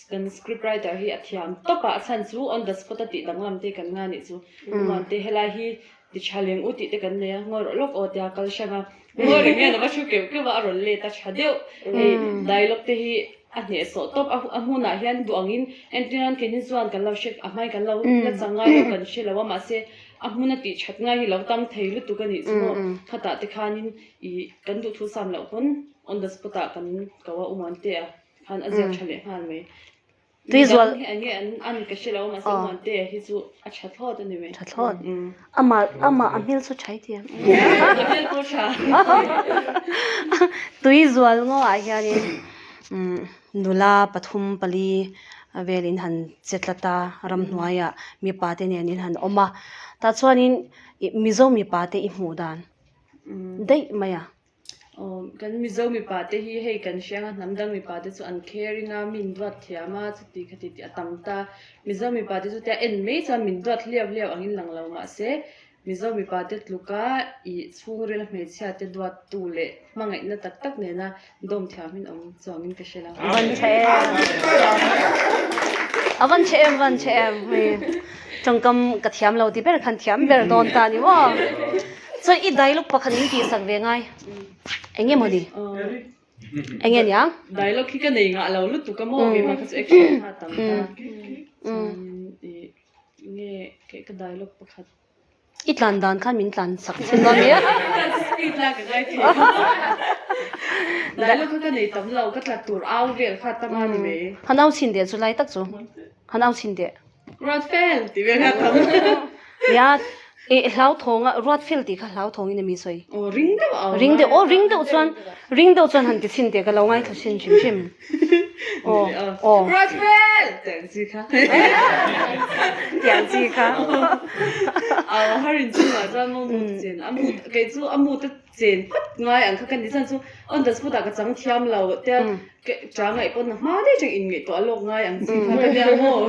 Kan script writer hi a thiam tawp a, a chhan chu on the spot a tih danglam te kan nga nih chu. Uman te helai hi ti tha leng u tih te kan nei a, ngawi rawh lawk aw tia kal hrang a, ngawi reng hian a va thu keuh keuh a, a rawn let a tha deuh. Hei dialogue te hi a hnehsawh tawp a, a hmunah hian duh angin entir nan keini chuan kan lo hre a hmai kan lo la chang ngai lo kan hre lo a mahse a hmuna tih that ngai hi lo tam thei lutuk a nih chu maw. Khatah te khanin ih kan duhthu sam loh pawn on the spot ah kan ko a uman te a. Khan a ziak tha leh nghal mai. Tuizual. Midang hi enge an an ka hre lo mahse Muante hi chu a tha thlawt a ni mai. Tha thlawt. Amah amah a hmel chu tha i ti em? A hmel pawh tha. Tuizual ngaw ah hianin nula pathum pali vel in han che tlat a ramhnuaiah mipa te nen in han awm a. Tah chuanin Mizo mipa te i hmuh dan daih mai a. Aw, kan Mizo mipa te hi hei kan hriang a, hnam dang mipa te chu an caring a, min duat thiam a, chuti khati tih a tam ta. Mizo mipa te chu tia en mai chuan min duat hliau hliau angin lang lo mahse Mizo mipa te tluka ih chhungril hmeichhia te duattu leh hmangaihna tak tak nena dawm thiamin awm chuangin ka hre lo. A van chhe em! A van chhe em, van chhe em! Hei tawngkam ka thiam lo ti ber khan thiam ber dawn ta ni maw? Chuan i dialogue pakhat in tihsak ve ngai. Eng nge maw ni? Eng nge niang? Dialogue hi ka nei ngah lo lutuk a maw? Keimah kha chu action kha a tam ta. Chuan i nge kei ka dialogue pakhat. I tlan dan khan min tlan sak chin dawn nia. Speed la ka ngai thei. Dialogue kha ka nei tam lo, ka tlat tur au vel kha tam a ni mai. Han au chhin deh chu lai tak chu. Han au chhin deh. Ruatfel tih vel kha tam. Nia, eh hlauthawng a, Ruatfel tih kha hlauthawng in a mi sawi. Aw ring deuh a awm. Ring deuh, aw ring deuh chuan, ring deuh chuan han ti chhin teh ka lo ngaithla chhin hrim hrim. Aw, aw. Ruatfel tih ang chi kha. Tih ang chi kha. Aw har inchhungah chuan maw mut chen, a mut, kei chu a mut a chen phawt ngai ang kha ka ni chuan chu on the spot ah ka chang thiam lo tia ka cha ngaih pawn hma daih chang in ngaihtuah lawk ngai ang chi kha ka nia maw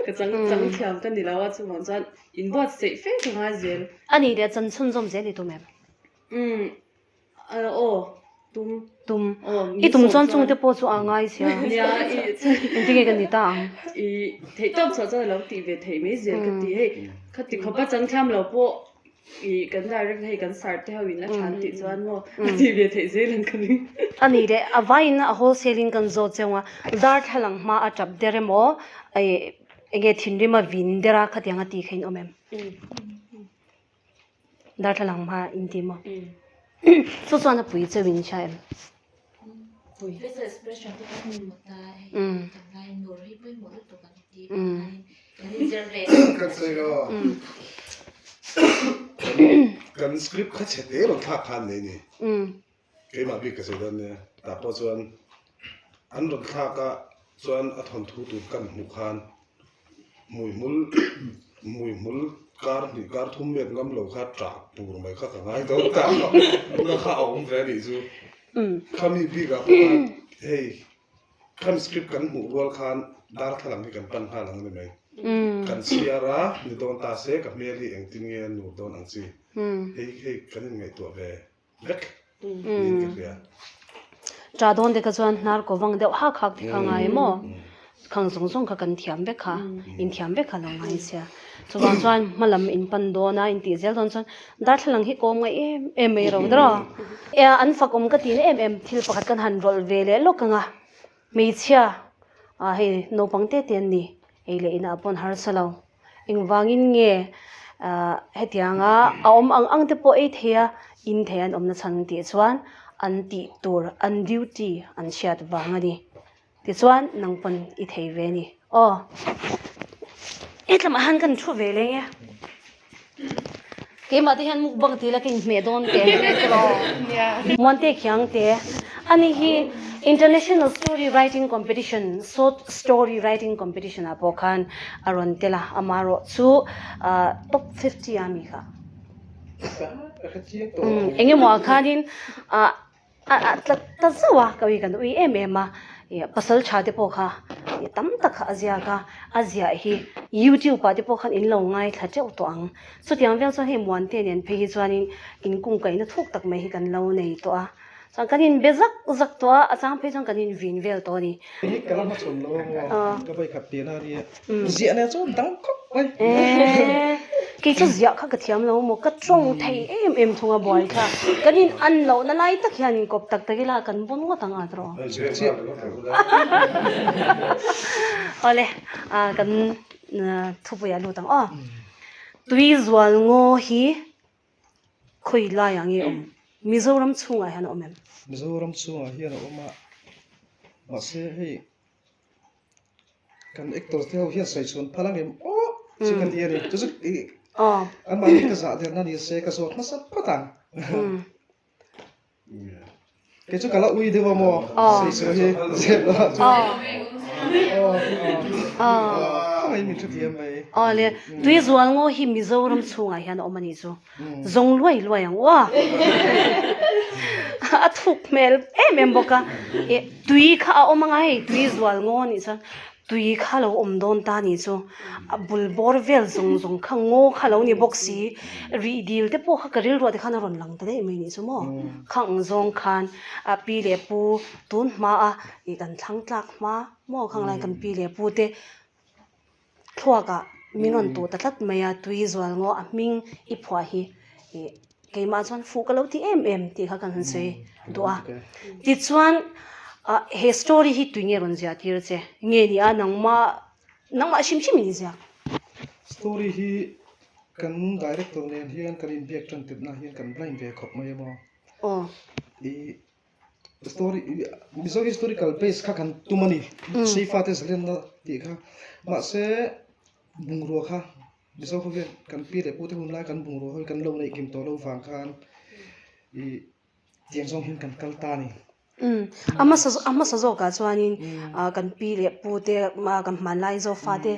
ka chang chang thiam ka ni lo a chuvang chuan in buatsaih fe ka ngai zel. A nih leh chan chhunzawm zel i tum em? Umm aw tum. Tum. I tum chuan chungte pawh chu a ngai sia. Nia i Engtin nge ka ni ta ang? I theihtawp chhuah chuan a lo tih ve theih mai zel ka ti hei khati khawpa chang thiam lo pawh I kan direct hei kan sir te ho in a than tih chuan maw a tih ve theih zel ang ka ring. A ni leh a vaiin a wholesale in kan zawt cheu a, darthlalang hma a tap der emaw enge thinrim a vin der a khatiang a ti kha in awm em? Darthlalang hma in ti maw? Chu chuan a pui cheu in hria em? Facial expression te kha pawimawh ta hei tunlai nur hi pawimawh lutuk an ti khanin kan inzir ve Kan sawi lo. Kan script kha chhe te rawn thlak khan nei ni. Keimah bik ka sawi dawn nia. Tah pawh chuan an rawn thlak a chuan a thawnthu tur kan hmuh khan Hmuihmul hmuihmul kar hnih kar thum let ngam lo kha ṭah tur mai kha ka ngai dawn ta na kha a awm ve a nih chu. Khami bikah pawh khan hei khami script kan hmuh rual khan darthlalang hi kan pan nghal ang a ni mai. Kan chhiar a ni dawn ta se ka hmel hi engtin nge a nur dawn ang chi. Hei hei kan inngaihtuah ve vek niin ka hria. Ṭah dawn te kha chuan hnar kaw vang deuh hak hak te kha ngai maw? Khang zawng zawng kha kan thiam vek kha, in thiam vek kha lo ngai sia. Chuvang chuan hma lam in pan dawn a, in tih zel dawn chuan darthlalang hi kawm ngaih em em mai ro dawrh a. Ea an fak awm ka tihna em em thil pakhat kan han rawlh ve leh lawk ang a, hmeichhia ah hei naupang te te an ni, ei leh inah pawh an harsa lo. Engvangin nge hetianga a awm ang ang te pawh ei thei a, in thei an awmna chhan tih chuan an tih tur, an duty an hriat vang a ni. Tichuan nang pawn i thei ve a ni. Aw, hetlamah hian kan thu ve leng e. Keimah te hian mukbang ti la ka inhmeh dawn teh Muante Khiang te ani hi International Story Writing Competition Short Story Writing Competition ah pawh khan a rawn tel a, amaherawh chu top 50 a mi kha. Engemaw ah khanin A tlat ta zauh a, ka ui kan ui em em a, ih pasal tha te pawh kha ih tam tak kha a ziak a, a ziah hi youtube ah te pawh khan in lo ngaithla teuh tawh ang. Chutiang vel chuan hei Muante nen phei hi chuanin in kungkaihna thuk tak mai hi kan lo nei tawh a, chuan kan inbe zak zak tawh a, a chang phei chuan kan invin vel tawh a ni. Hei ka la hmachhawn lo a maw, ka vawikhat pian a nia. Ziah nen chuan dang khawp mai. Eeh kei chu ziah kha ka thiam lo maw ka tawng thei em em thung a buai kha kan in an loh na lai tak hian in kawp tak tak ila kan bawn ngawt ang a tawh. Awle kan thupui ah lut ang aw. Tui zual ngaw hi khawi laiah nge awm? Mizoram chhungah hian a awm em? Mizoram chhungah hian a awm a mahse hei Kan actor te ho hian sawi chhuan phal angem aw chu ka ti a ni. Chu chu i anmahni ka zah derna ni se ka zawt hmasa phawt ang. Kei chu ka la ui deuh a maw sawi chhuah hi zep lo ah chuan. Khawngaih min hrethiam mai. Aw le, Tuizual ngaw hi Mizoram chhungah hian a awm a nih chu. Zawng luai luai ang u a. A thuk hmel em em bawk a. E tui kha a awm anga hei tui zual ngaw anih chuan tui kha lo awm dawn ta anih chu. A bul bawr vel zawng zawng kha ngaw kha lo ni bawk si. Rih dil te pawh kha ka rilruah te khan a rawn lang ta daih mai anih chu maw. Khang zawng khan a pi leh pu tun hma a ih kan thlang tlak hma maw khang lai kan pi leh pu te Thluakah min rawn tuh ta tlat mai a, tui zual ngaw a hming i phuah hi ih keimah chuan fuh ka lo ti em em tih kha kan han sawi duh a. Tichuan ah he story hi tui nge rawn ziah tir che? Nge ni a nangmah nangmah hrim hrim in i ziak? Story hi kan director nen hian kan inbiak tan tirhna hian kan blind ve khawp mai a maw? Aw. Ih Story Mizo historical base kha kan tum a ni. Seifa te zalenna tih kha. Mahse bungrua kha Mizo ho hian kan pi leh pu te hun lai kan bungrua ho hi kan lo neih kim tawh lo vang khan ih tiang zawng hian kan kal ta a ni. A hmasa a hmasa zawkah chuanin ah kan pi leh pu te kan hmanlai Zofa te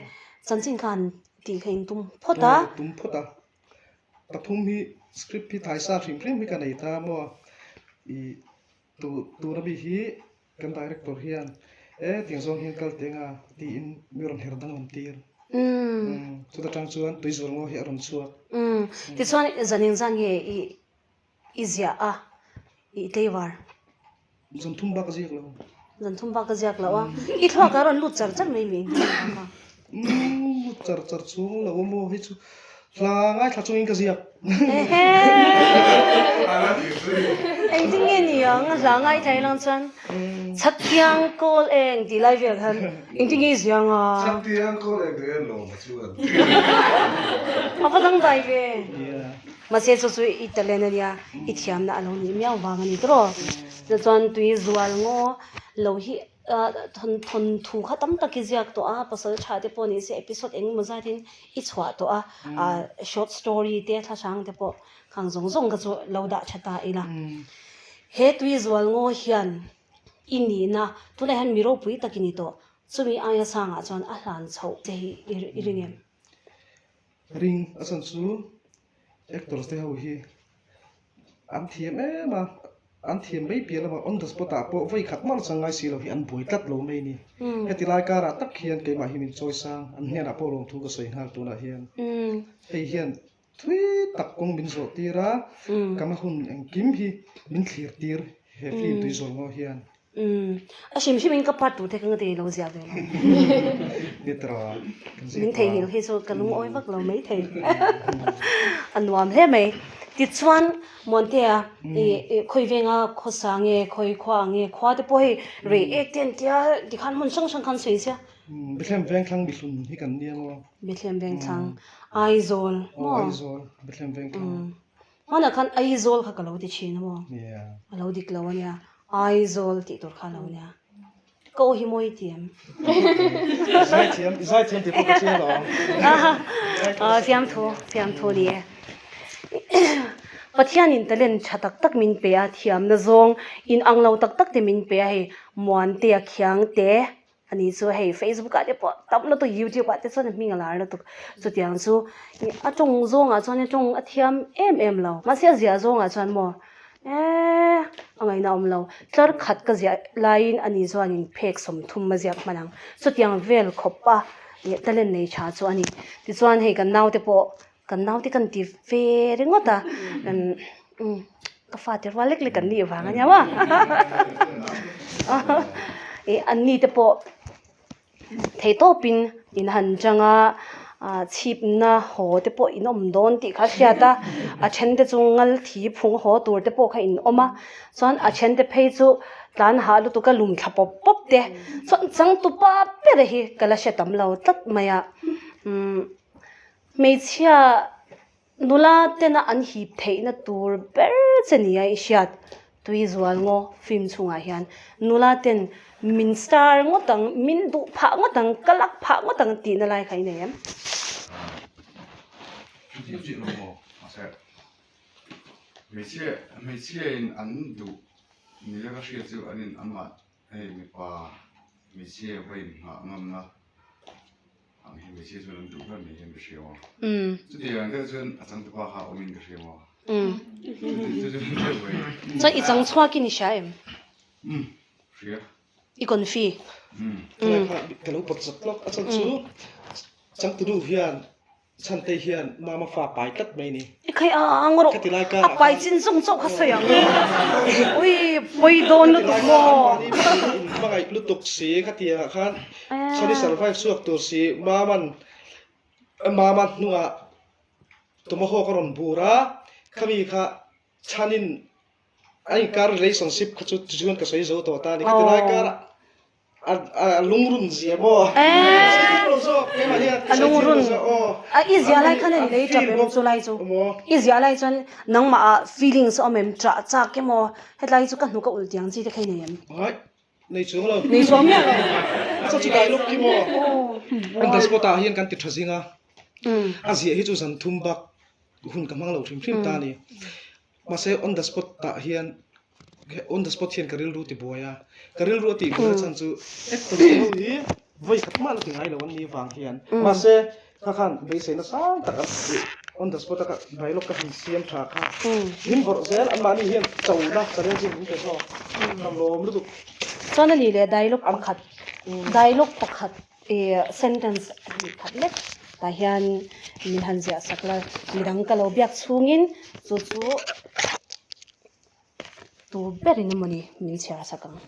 chanchin kha han tih kha in tum phawt a. Tum phawt a. Pathum hi script hi thaisa hrim hrim hi ka nei ta maw ih tu tuna mi hi kan director hian e tiang zawng hian kal teng a tiin mi rawn her danglam tir chuta tang chuan tuizual ngaw hi a rawn chhuak. Tichuan zanin zan nge i I ziah a, i tleivar. Zan thum bak a ziak lo. Zan thum bak a ziak lo a. I thluak a rawn lut char char mai mi engtin nge bak a? Umm lut char char chhung lo a maw hei chu hla ngaithla chungin ka ziak. Ehe! Engtin nge ni ang hla ngaithla ilang chuan Chhaktiang kawl eng tih lai vel khan engtin nge i ziang a? Chhaktiang kawl eng tih hian lawm a chuan. A va dangdai ve. Mahse chu chu i talent a nia, i thiamna a lo nih miau vang a ni tawh. Chuan tui zual ngaw lo hi thawn thawn thu kha tam tak i ziak tawh a, pasal tha te pawh ni se episode eng emaw zatin i chhuah tawh a, short story te thla hrang te pawh khang zawng zawng kha chu lo dah tha ta ila. He tui zual ngaw hian i nihna tunah hian mi ropui tak i ni tawh, chumi aia sangah chuan a hlan chhoh che hi i ring em? Ring a chhan chu actors te ho hi an thiam em a, an thiam mai piah lamah on the spot ah pawh vawi khat mah la chang ngai si lo hi an buai tlat lo mai a ni. Heti lai karah tak hian keimah hi min chawi sang, an hnenah pawh lawmthu ka sawi nghal tunah hian. Hei hian thui tak kawng min zawh tir a, ka hma hun engkim hi min thlir tir he film tui zawl ngaw hian. Umm a hrim hrim in ka part tur te ka ngati lo ziah ve lo. Min theihnghilh hi chu ka lungawi vak lo mai thei. A nuam hle mai. Tichuan Muantea i khawi venga khawsa nge khawi khua nge khua te pawh hei rei ek te an tia tikhan hmun hrang hrang khan sawi sia. Bethlehem Vengthlang mihlun hi kan nia maw? Bethlehem Vengthlang Aizawl maw? Aw Aizawl Bethlehem Vengthlang. Hmanah khan Aizawl kha ka lo ti thin a maw? A lo dik lo a nia. Aizawl tih tur kha a lo nia. Ka aw hi mawi ti em? I zaithiam, i zaithiam tih pawh ka chiang lo ang. Fiamthu, fiamthu ni e. Pathianin talent tha tak tak min pe a, thiamna zawng inang lo tak tak te min pe a hei, Muantea Khiangte Ani chu hei Facebook ah te pawh tam lutuk YouTube ah te chuan a hming a lar lutuk. Chutiang chu a tawng zawngah chuan a tawng a thiam em em lo. Mahse a ziah zawngah chuan maw eee a ngaihna a awm lo. Tlar khat ka ziah laiin ani chuanin phek 30 a ziak hman ang. Chutiang vel khawp a talent nei tha chu a ni. Tichuan hei kan naute pawh Kan naute kan ti ve ringawt a, umm ka fate rual lek lek an nih vang a nia maw ih an ni te pawh thei tawpin in han chang a, chhipna haw te pawh in awm dawn tih kha a hriat a, a then te chu ngal thi phung haw tur te pawh kha in awm a, chuan a then te phei chu tlan hah lutuk a lum thla pawp pawp te chuan changtupa ber hi ka la hre tam lo tlat mai a umm. Hmeichhia nula tena an hip theihna tur ber che nia i hriat tui zual ngaw film chhungah hian nula ten min star ngawt ang, min duh phah ngawt ang, ka lak phah ngawt ang tihna lai kha i nei em? Chiah chiah lo maw? Mahse hmeichhia hmeichhia in an duh nia ka hriat chu an in amah hei mipa hmeichhia va inngah ngamna Ang hi hmeichhia chuan an duh ber ni hian ka hria maw? Chutiang ang deuh chuan a changtupa kha a awmin ka hria maw? Chu chu deuh mai. Chuan i chang chhuakin i hria em? Umm, hria. I confi. Umm. Ka kha ka lo pawt zat lawk a chhan chu changtunu hian Chhantei hian mama fa pai tlat mai ni. I khai a ang rawh. Khati lai karah A pai chin zawng chauh kha sawi ang. Ui, pawi dawn lutuk maw. Khati lai karah an mahni in hmangaih lutuk si khatiang ah khan Chhani survive chhuak tur si Maman Mama hnungah Tomahawk a rawn bur a, khami kha Chhanin an inkar relationship kha chu tichuan ka sawi zo tawh ta a ni. Khati lai karah A lungrun zia maw? A lungrun. A i ziah lai khan a lei tap em chu lai chu. I ziah lai chuan nangmah ah feelings a awm em? Ṭah chak emaw hetlai hi chu ka hnuk a ulh tiang chi te kha i nei em? Ai, nei chuang lo. Nei chuang miah lo. A chu dai lawk khi maw? On the spot ah hian kan ti ṭha zing a. A ziah hi chu zan thum bak hun ka hmang lo hrim hrim ta a ni. Mahse on the spot tah hian on the spot hian ka rilru ti buai a, ka rilru a tih buai na chhan chu actor te ho hi vawi khat mah la ti ngai lo an nih vang hian mahse kha khan beiseina sang tak an on the spot a ka dialogue ka han siam tha kha min vawrh zel anmahni hian chona challenging min pe zawk ka lawm lutuk. Chuan a nih leh dialogue pakhat dialogue pakhat I sentence hnih khat lek tah hian min han ziah sak la, midang ka lo biak chhungin chu chu tu berin emawni min chhiar sak ang.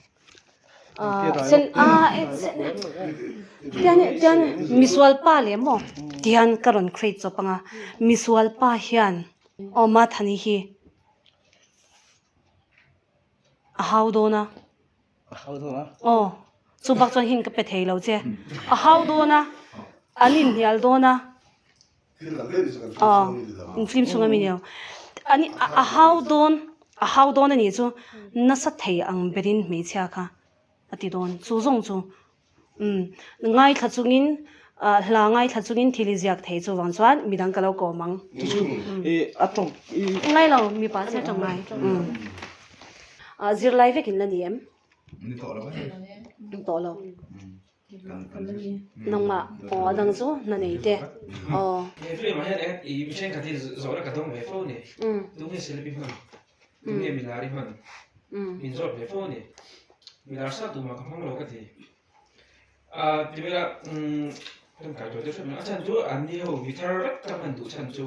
Tian misual pa leh maw tihian ka rawn create chawp ang a, misual pa hian aw Mathani hi a hau dawn a. A hau dawn a. Aw, chu bak chuan hin ka pe thei lo che. A hau dawn a, an inhnial dawn a. Thil dang daih ni chu kan hriat chhung ni ti dang. Film chhunga mi ni lo. Ani a hau dawn a hau dawn a nih chu nasa thei ang berin hmeichhia kha a ti dawn. Chu zawng chu umm ngaithla chungin ah hla ngaithla chungin thil i ziak thei chuvang chuan midang ka lo kawm ang. Chu chu i a tawng i. Ngai lo mipa che a tawng ngai. Umm ah zirlai vek in la ni em? Ni tawh lo e. Ni tawh lo. Nangmah aw a dang chu hna nei te aw. He film ah hian eng i mi thenkhat hi zawhna ka dawng ve fo a ni. Tunge Celebi hman? Tunge Milari hman? Min zawt ve fo a ni. Milar sa tumah ka hmang lo ka ti. Ah ti mai la kan kai tawh deuh hrep mai. A chhan chu an ni ho mi thar vek ka hman duh chhan chu.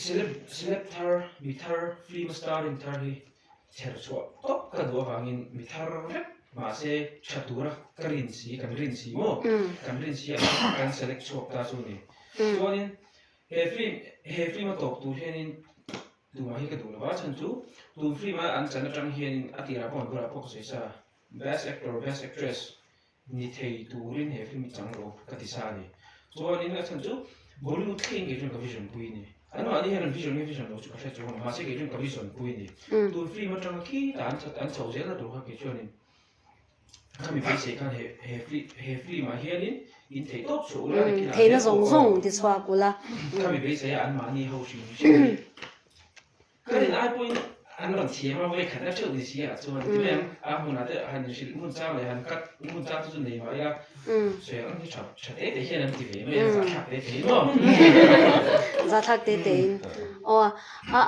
Celeb celeb thar mi thar film starring thar hi chher chhuah tawp ka duh avangin mi thar vek mahse tha tura ka rin si kan rin si maw kan rin si ang kan select chhuak ta chu a ni. Chuanin he film he film a tawp tur hianin tumah hi ka duh lo va chhan chu tun film a an chan atang hianin a tirah pawh an bulah pawh ka sawi sa best actor best actress Ni thei turin he film hi chang lo ka ti sa a ni. Chuanin a chhan chu Bollywood thleng kei chuan ka vision pui a ni. Anmahni hian an vision nge vision lo chu ka hre chuang lo, mahse kei chuan ka vision pui a ni. Tun film atanga khitah an an chho zel na tur kha kei chuanin khami beisei khan he he he film ah hianin in theih tawp chhuah ula ni khinah Theihna zawng zawng ti chhuak ula. Khami beisei a anmahni ho hrim hrim hi. Ka rin ai pawhin an rawn thiam a, vawi khatna theuh ni si ah chuan ti mai ang, a hmunah te han inhrilh hmun chang leh han cut hmun chang te chu nei mah ila, sawi ang hi tha tha te te hian an ti ve mai a, zahthlak te te in maw? Zahthlak te te in aw a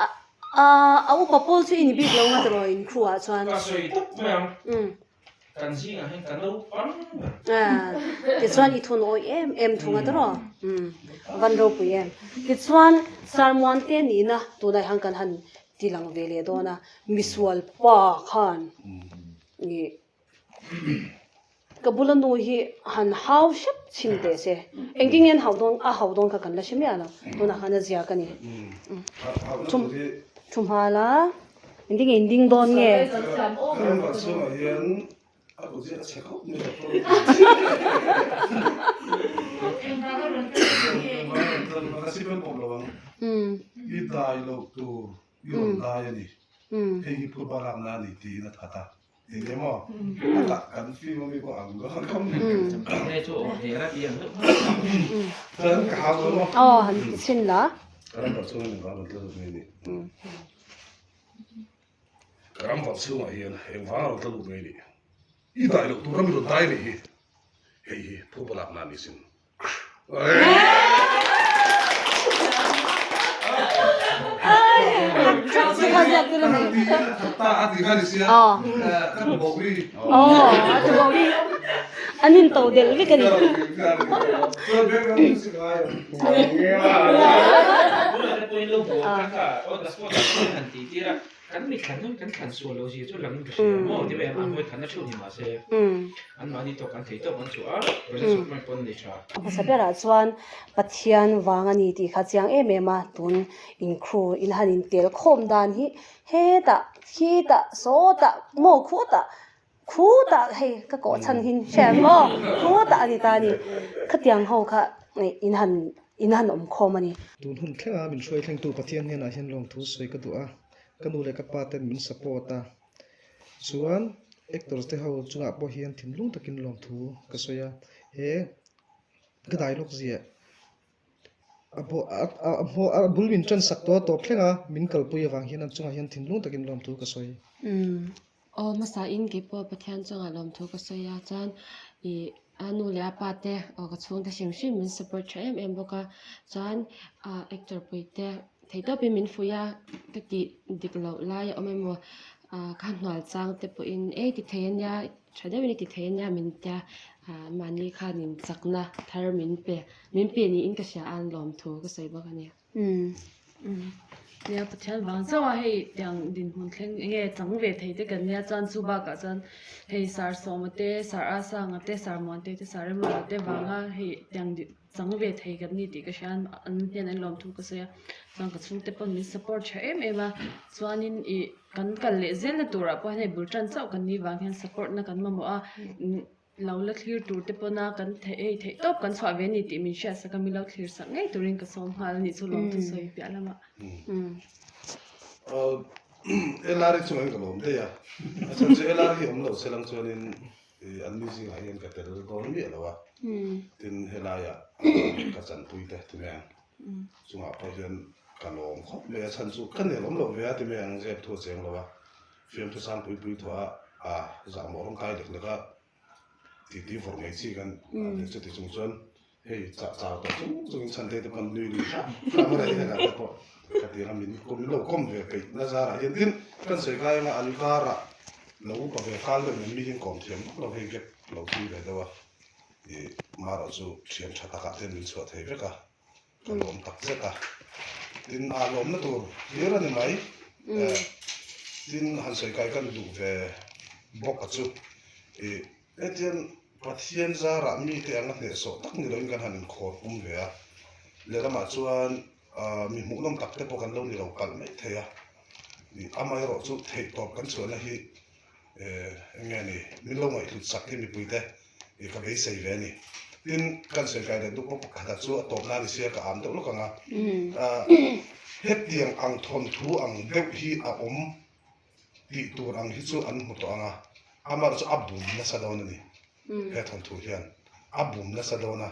a a upa pawl chu i ni bik lo nga tiraw in khu ah chuan. Ka sawi tawp mai ang. Kan zingah hian ka naupang ber. Tichuan i thun awih em em thung a tawrh aw. Van ropui em. Tichuan Sarmuante nihna tunah hian kan han ti lang ve leh dawn a, misual pa khan ih ka bula nu hi han hau hrep chhin teh se. Engtin nge an hau dawn a hau dawn kha kan la hre miah lo. Tunah khan a ziak a ni. Thu hma la. Engtin nge in ding dawn nge? Aw han ti chhin la. Ka ram vang chhungah hian engvang a rawn tla lut mai ni? I dai loh tur ram i rawn dai leh hi, hei hi phuba lak nan ni sin. An in to delh vek a ni. Kan mi thlan hi kan thlan sual lo zia chu langin ka hria maw ti mai ang, an hawi thlanna theuh ni mahse anmahni tawk an thei tawk an chhuah a, Roger Sokman pawn nei tha. A hmasa berah chuan Pathian vang a ni tih kha chiang em em a, tun inkhru in han intel khawm dan hi hetah, khitah, sawtah, maw khutah, khutah hei ka kawh chhan hi hria ang maw, khutah a ni ta a ni, khatiang ho kha in han in han awm khawm a ni. Tun hun thlenga min hruai thlengtu Pathian hnenah hian lawmthu sawi ka duh a, ka nu leh ka pa ten min support a, chuan actors te ho chungah pawh hian thinlung takin lawmthu ka sawi a, he ka dialogue ziah a bul min tan sak tawh a tawp thleng a, min kalpui avang hian an chungah hian thinlung takin lawmthu ka sawi. Aw hmasa in kei pawh Pathian chungah lawmthu ka sawi a chuan ih a nu leh a pa te aw ka chhungte hrim hrim min support tha em em bawk a chuan ah actor pui te thei tawp in min fuih a ka tih dik loh lai a awm emaw ah ka hnual chang te pawh in ei ti thei ania tha deuh in i ti thei ania min tia ah mahni khan in chakna thar min pe min pe niin ka hria a lawmthu ka sawi bawk a ni. Nia Pathian vang chauh a hei tiang dinhmun thleng eng nge chang ve thei te kan nia chuan chu bakah chuan hei sar Sawma te sar Asanga te sar Muante te sar Remruata te vanga hei tiang chang ve thei kan ni tih ka hria a an hnen an lawmthu ka sawi a chuan ka chhungte pawn min support tha em em a chuanin ih kan kal leh zelna turah pawh hian hei bul tan chauh kan nih vang hian support na kan mamawh a. Lo la thlir tur te pawna kan theih ei theih tawp kan chhuah ve a ni tih min hriat sak a, min lo thlir sak ngei turin ka sawm nghal a nih chu lawm thusawi piah lamah. LR hi chungah hian ka lawm daih a, a chhan chu LR hi awm lo se lang chuanin an mi zingah hian ka tel dawn miah lo a, tin helaiah ka chanpui te ti mai ang, chungah pawh hian ka lawm khawp mai a chhan chu ka nel awm lo ve a ti mai ang zep thu a cheng lo a. Fiamthu sang pui pui thuah a zahmawh rawng kai lek lek a, titi vawrh ngei chi kan leh chuti chung chuan hei chah chau tawh chung chungin chhante te pawn nui lui hram hram a rei hekah te pawh ka ti anga min min lo kawm ve peih na zarah hian tin kan sawi kai anga an karah lo upa ve fal deuh nen mi hian kawm thiam vak lo hei gap lo thui ve deuh a, ih marawh chu thian tha takah te hian min chhuah thei vek a. Ka lawm tak zet a, tin a lawmna tur hlir a ni mai. Tin han sawi kai kan duh ve bawk a chu ih hetiang Pathian zarah mite anga hnehsawh tak ni loin kan han inkhawr pum ve a, lehlamah chuan mi hmuhnawm tak te pawh kan lo ni lo palh mai thei a, ih amaherawh chu theihtawp kan chhuahna hi Eng nge ni, min lo ngaihhlut sak hi mipuite i ka beisei ve a ni. Tin, kan sawi kai leh duh pawh pakhatah chu a tawpna a ni sia ka am deuh lawk ang a. Hetiang ang thawnthu ang deuh hi a awm tih tur ang hi chu an hmu tawh ang a, amaherawh chu a bum nasa dawn a ni. He thawnthu hian a bum nasa dawn a,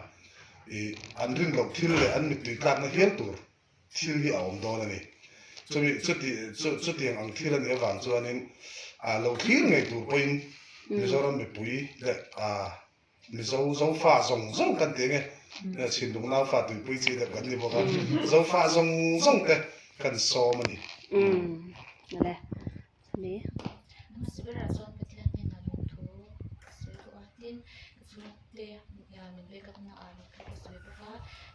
i an rin loh thil leh an mittui tlakna hial tur Thil hi a awm dawn a ni. Chumi chuti chu chutiang ang thil a nih avang chuanin ah lo thlir ngei tur pawhin Mizoram mipui leh ah Mizo Zofa zawng zawng kan ti ange Chhinlung Naufa tuipui chi deuh kan ni bawk a, Zofa zawng zawng te kan sawm a ni. Umm ale chumi. Hmasa berah chuan Pathian hnenah lungthu ka sawi duh a, tin ka chhungte min back up na ah lungthu ka sawi bawk a,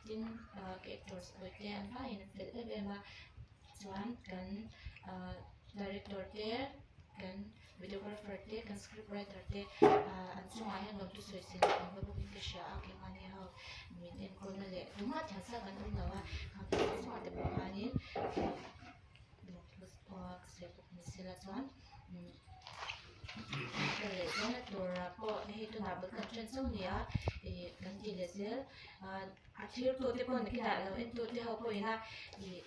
tin ka actors pawh te an vaiin an fel em em a, chuan kan director te kan videographer te kan script writer te an chungah hian lawmthu sawi sen an va bawkin ka hria a, keimahni ho min enkawlna leh tumah thiansa kan awm lo a, khang chungah te pawh khanin. Sela chuan ka leh zel a turah pawh hei tunah bul kan ṭan chauh ni a ih kan ti leh zel a thirtu te pawh nakinah lo en tu te ho pawhin a ih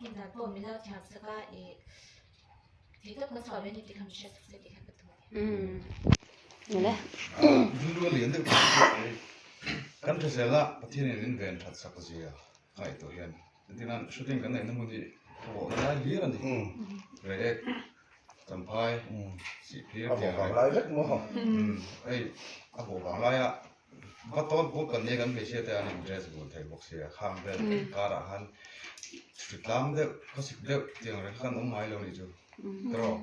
hmun dan pawh min lo thiam sak a ih thei tak kan chhuah ve a ni tih kha min hriat sak se tih kha ka duh a ni. Rilru a lian deuh kan hrisel a Pathianin min ven that sak zia ka ngaihtuah hian Engtin an shooting kan neihna hmun hi a vawhna lai hlir a ni. Reiek, Champhai, Sihphir A vawh vang lai vek maw? Hei a vawh vang laia va tawn pawh kan nia kan hmeichhia te an in dress bul thei bawk sia khang vel karah khan hritlang deuh khawsik deuh tiang reng kha kan awm ngai lo nih chu tiraw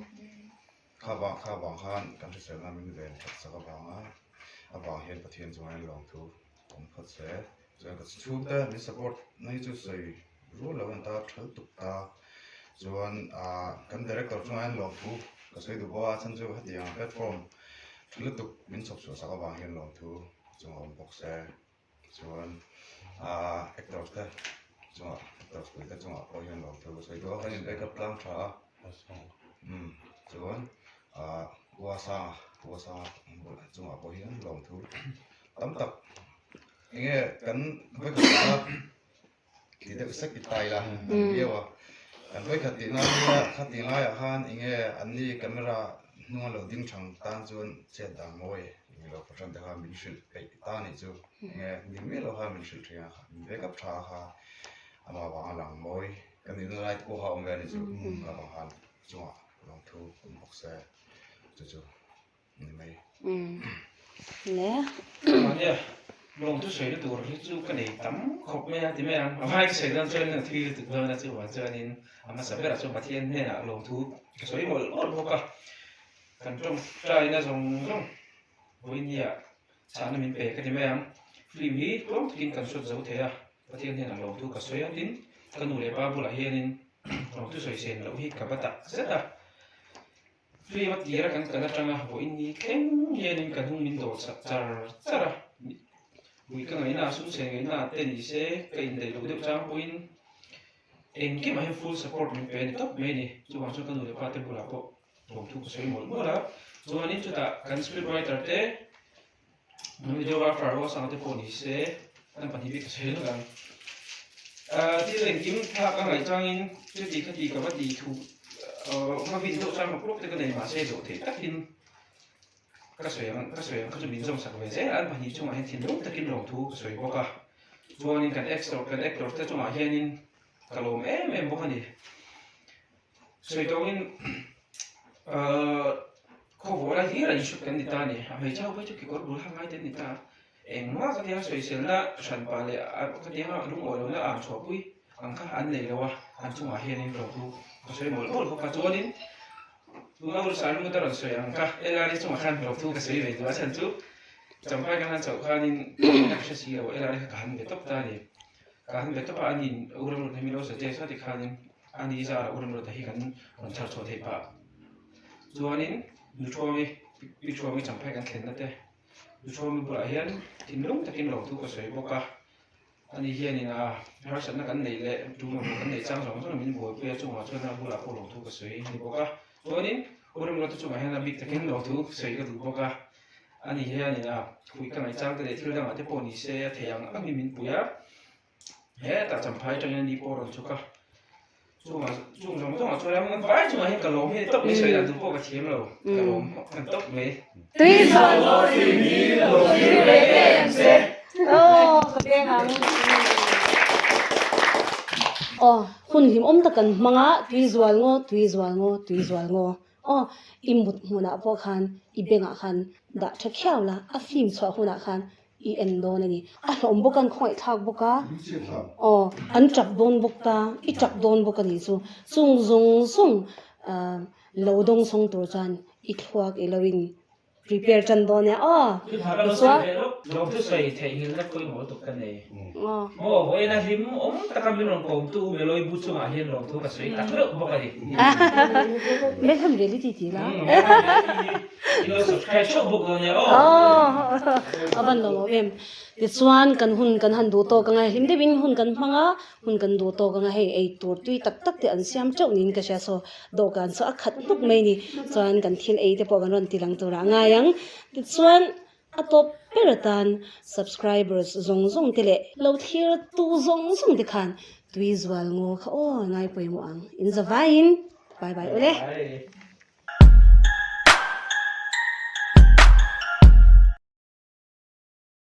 kha vang kha vang khan kan hriselna min ven that sak avanga avang hian Pathian chungah hian lawmthu Awm phawt se, chuan ka chhungte min support na hi chu sawi rual lo an ta thal tuk ta. Chuan ah kan director chungah hian lawmthu ka sawi duh bawk a, chhan chu hetiang platform tha lutuk min chhawp chhuah sak avang hian lawmthu chungah awm bawk se. Chuan ah actors te chungah actors pui te chungah pawh hian lawmthu ka sawi duh a, kan in back up tlang tha a. Umm chuan ah Uasanga Uasanga chungah pawh hian lawmthu Tam tak enge kan vawikhat tihna ti deuh sek i tai la an viau a, kan vawikhat tihna nia khatih laiah khan enge anni camera hnunga lo ding thang tan chuan chet dan mawi ni lo fahran te kha min hrilh peih ta nih chu enge ning miah lo khan min hrilh thin a, min back up tha kha amah vanga lang mawi kan nihna lai te pawh kha a awm ve a ni chu ka vang khan chungah lawmthu awm bawk se chu chu. ni mai. Le. Mahnia lawmthu sawi na tur hi chu ka nei tam khawp mai a ti mai ang. A vai ka sawi dawn chuan a thui lutuk dawn a chuvang chuanin a hmasa berah chuan Pathian hnenah lawmthu ka sawi mawlh mawlh bawk a. Kan tawngtaina zawng zawng vawinia chhahna min pe ka ti mai ang. Film hi tlawm takin kan hrawt zo thei a, Pathian hnenah lawmthu ka sawi a tin ka nu leh pa bulah hianin lawmthu sawi sen loh hi ka va tak zet a. Film a tira kan kal atanga vawiin ni thleng hianin ka hnung min dawh chak char char a, ui ka ngaihna a sum sen ngaihna te ni se ka indaih loh deuh chang pawhin engkimah hian full support min pe a ni tawp mai a ni. Chuvang chuan ka nu leh pa te bulah pawh lawmthu ka sawi mawlh mawlh a, chuanin chutah kan script writer te. Videographer Ruasanga te pawh ni se an pahnih bik ka sawi hlek ang. Thil engkim thlak a ngaih changin chuti khati ka va ti thu ka vin deuh chuan rawk rawk te ka nei mahse dawh theih takin ka sawi ang ka sawi ang kha chu min zawm sak ve zel a an pahnih chungah hian thinlung takin lawmthu ka sawi bawk a chuanin kan actor kan actor te chungah hianin ka lawm em em bawk a ni. Sawi tawngin khawvawh lai hlir a insut kan ni ta a ni. A hmeichhe ho phei chu kekawr bul hak ngai te an ni ta a. Engmah ka tia sawiselna hranpa leh ka tianga lungawi lohna ang chhuahpui ang kha an nei lo a, an chungah hianin lawmthu ka sawi mawlh mawlh bawk a. Chuanin tuna Ursa Lungta rawn sawi ang kha LRA chungah khan lawmthu ka sawi ve duh a chhan chu Champhai ka hlan chauh khanin ka hre si lo LRA kha ka han be tawp ta a ni. Ka han be tawp a, ani'n U Ramruata hi min lo suggest a tikhanin ani zarah U Ramruata hi kan rawn chhar chhuah theih phah. Chuanin Nuthuami, Pi Thuami Champhai kan thlenna te, Nuthuami bulah hian thinlung takin lawmthu ka sawi bawk a, ani hianin a harsatna kan neih leh tul mamawh kan neih chang zawng zawng min buaipui a, chungah chuan a bulah pawh lawmthu ka sawi a ni bawk a. Chuanin U Ramruata chungah hian a bik takin lawmthu sawi ka duh bawk a. Ani hianin a pui ka ngaihchang te leh thil dangah te pawh ni se a thei ang angin min pui a, hetah Champhai atangin ani pawh a rawn chhuk a, chungah chung zawng zawngah chuan an vai chungah hian ka lawm hi a ni tawp mai sawi dan tur pawh ka thiam lo, ka lawm a ni tawp mai. Tui zual maw film hi lo thlir ve ngei ang che. Aw ka beng ang. Aw hun hlimawm tak kan hmang a, tui zual ngaw, tui zual ngaw, tui zual ngaw. Aw, i mut hmunah pawh khan i bengah khan dah tha khiau la, a film chhuah hunah khan i en dawn a ni. A hlawm bawk a, an khawngaihthlak bawk a, aw, an tap dawn bawk ta, i tap dawn bawk a nih chu. Chung zawng zawng lo dawng sawng tur chuan i thluak i lo in Prepare tan dawn e aw. Tichuan. Lawmthu sawi theihnghilhna pawimawh lutuk ka nei. Maw vawiin a hlim awm taka min rawn kawmtu U Meloi bu chungah hian lawmthu ka sawi tak reuh bawk a ni. Melham reality ti la. Melham reality hi in lo subscribe theuh bawk dawn e aw. A van lawm awm em. Tichuan kan hun kan han duh tawk anga hlim deuhin hun kan hmang a, hun kan duh tawk anga hei ei tur tui tak tak te an siam teuh niin ka hria saw. Dawhkan chu a khat hnuk mai ni. Chuan kan thil ei te pawh kan rawn ti lang turah a ngai ang. Tichuan a tawp ber atan subscribers zawng zawng te leh lo thlir tu zawng zawng te khan tui zual ngaw kha aw ngai pawimawh ang. In za vaiin bye bye ule.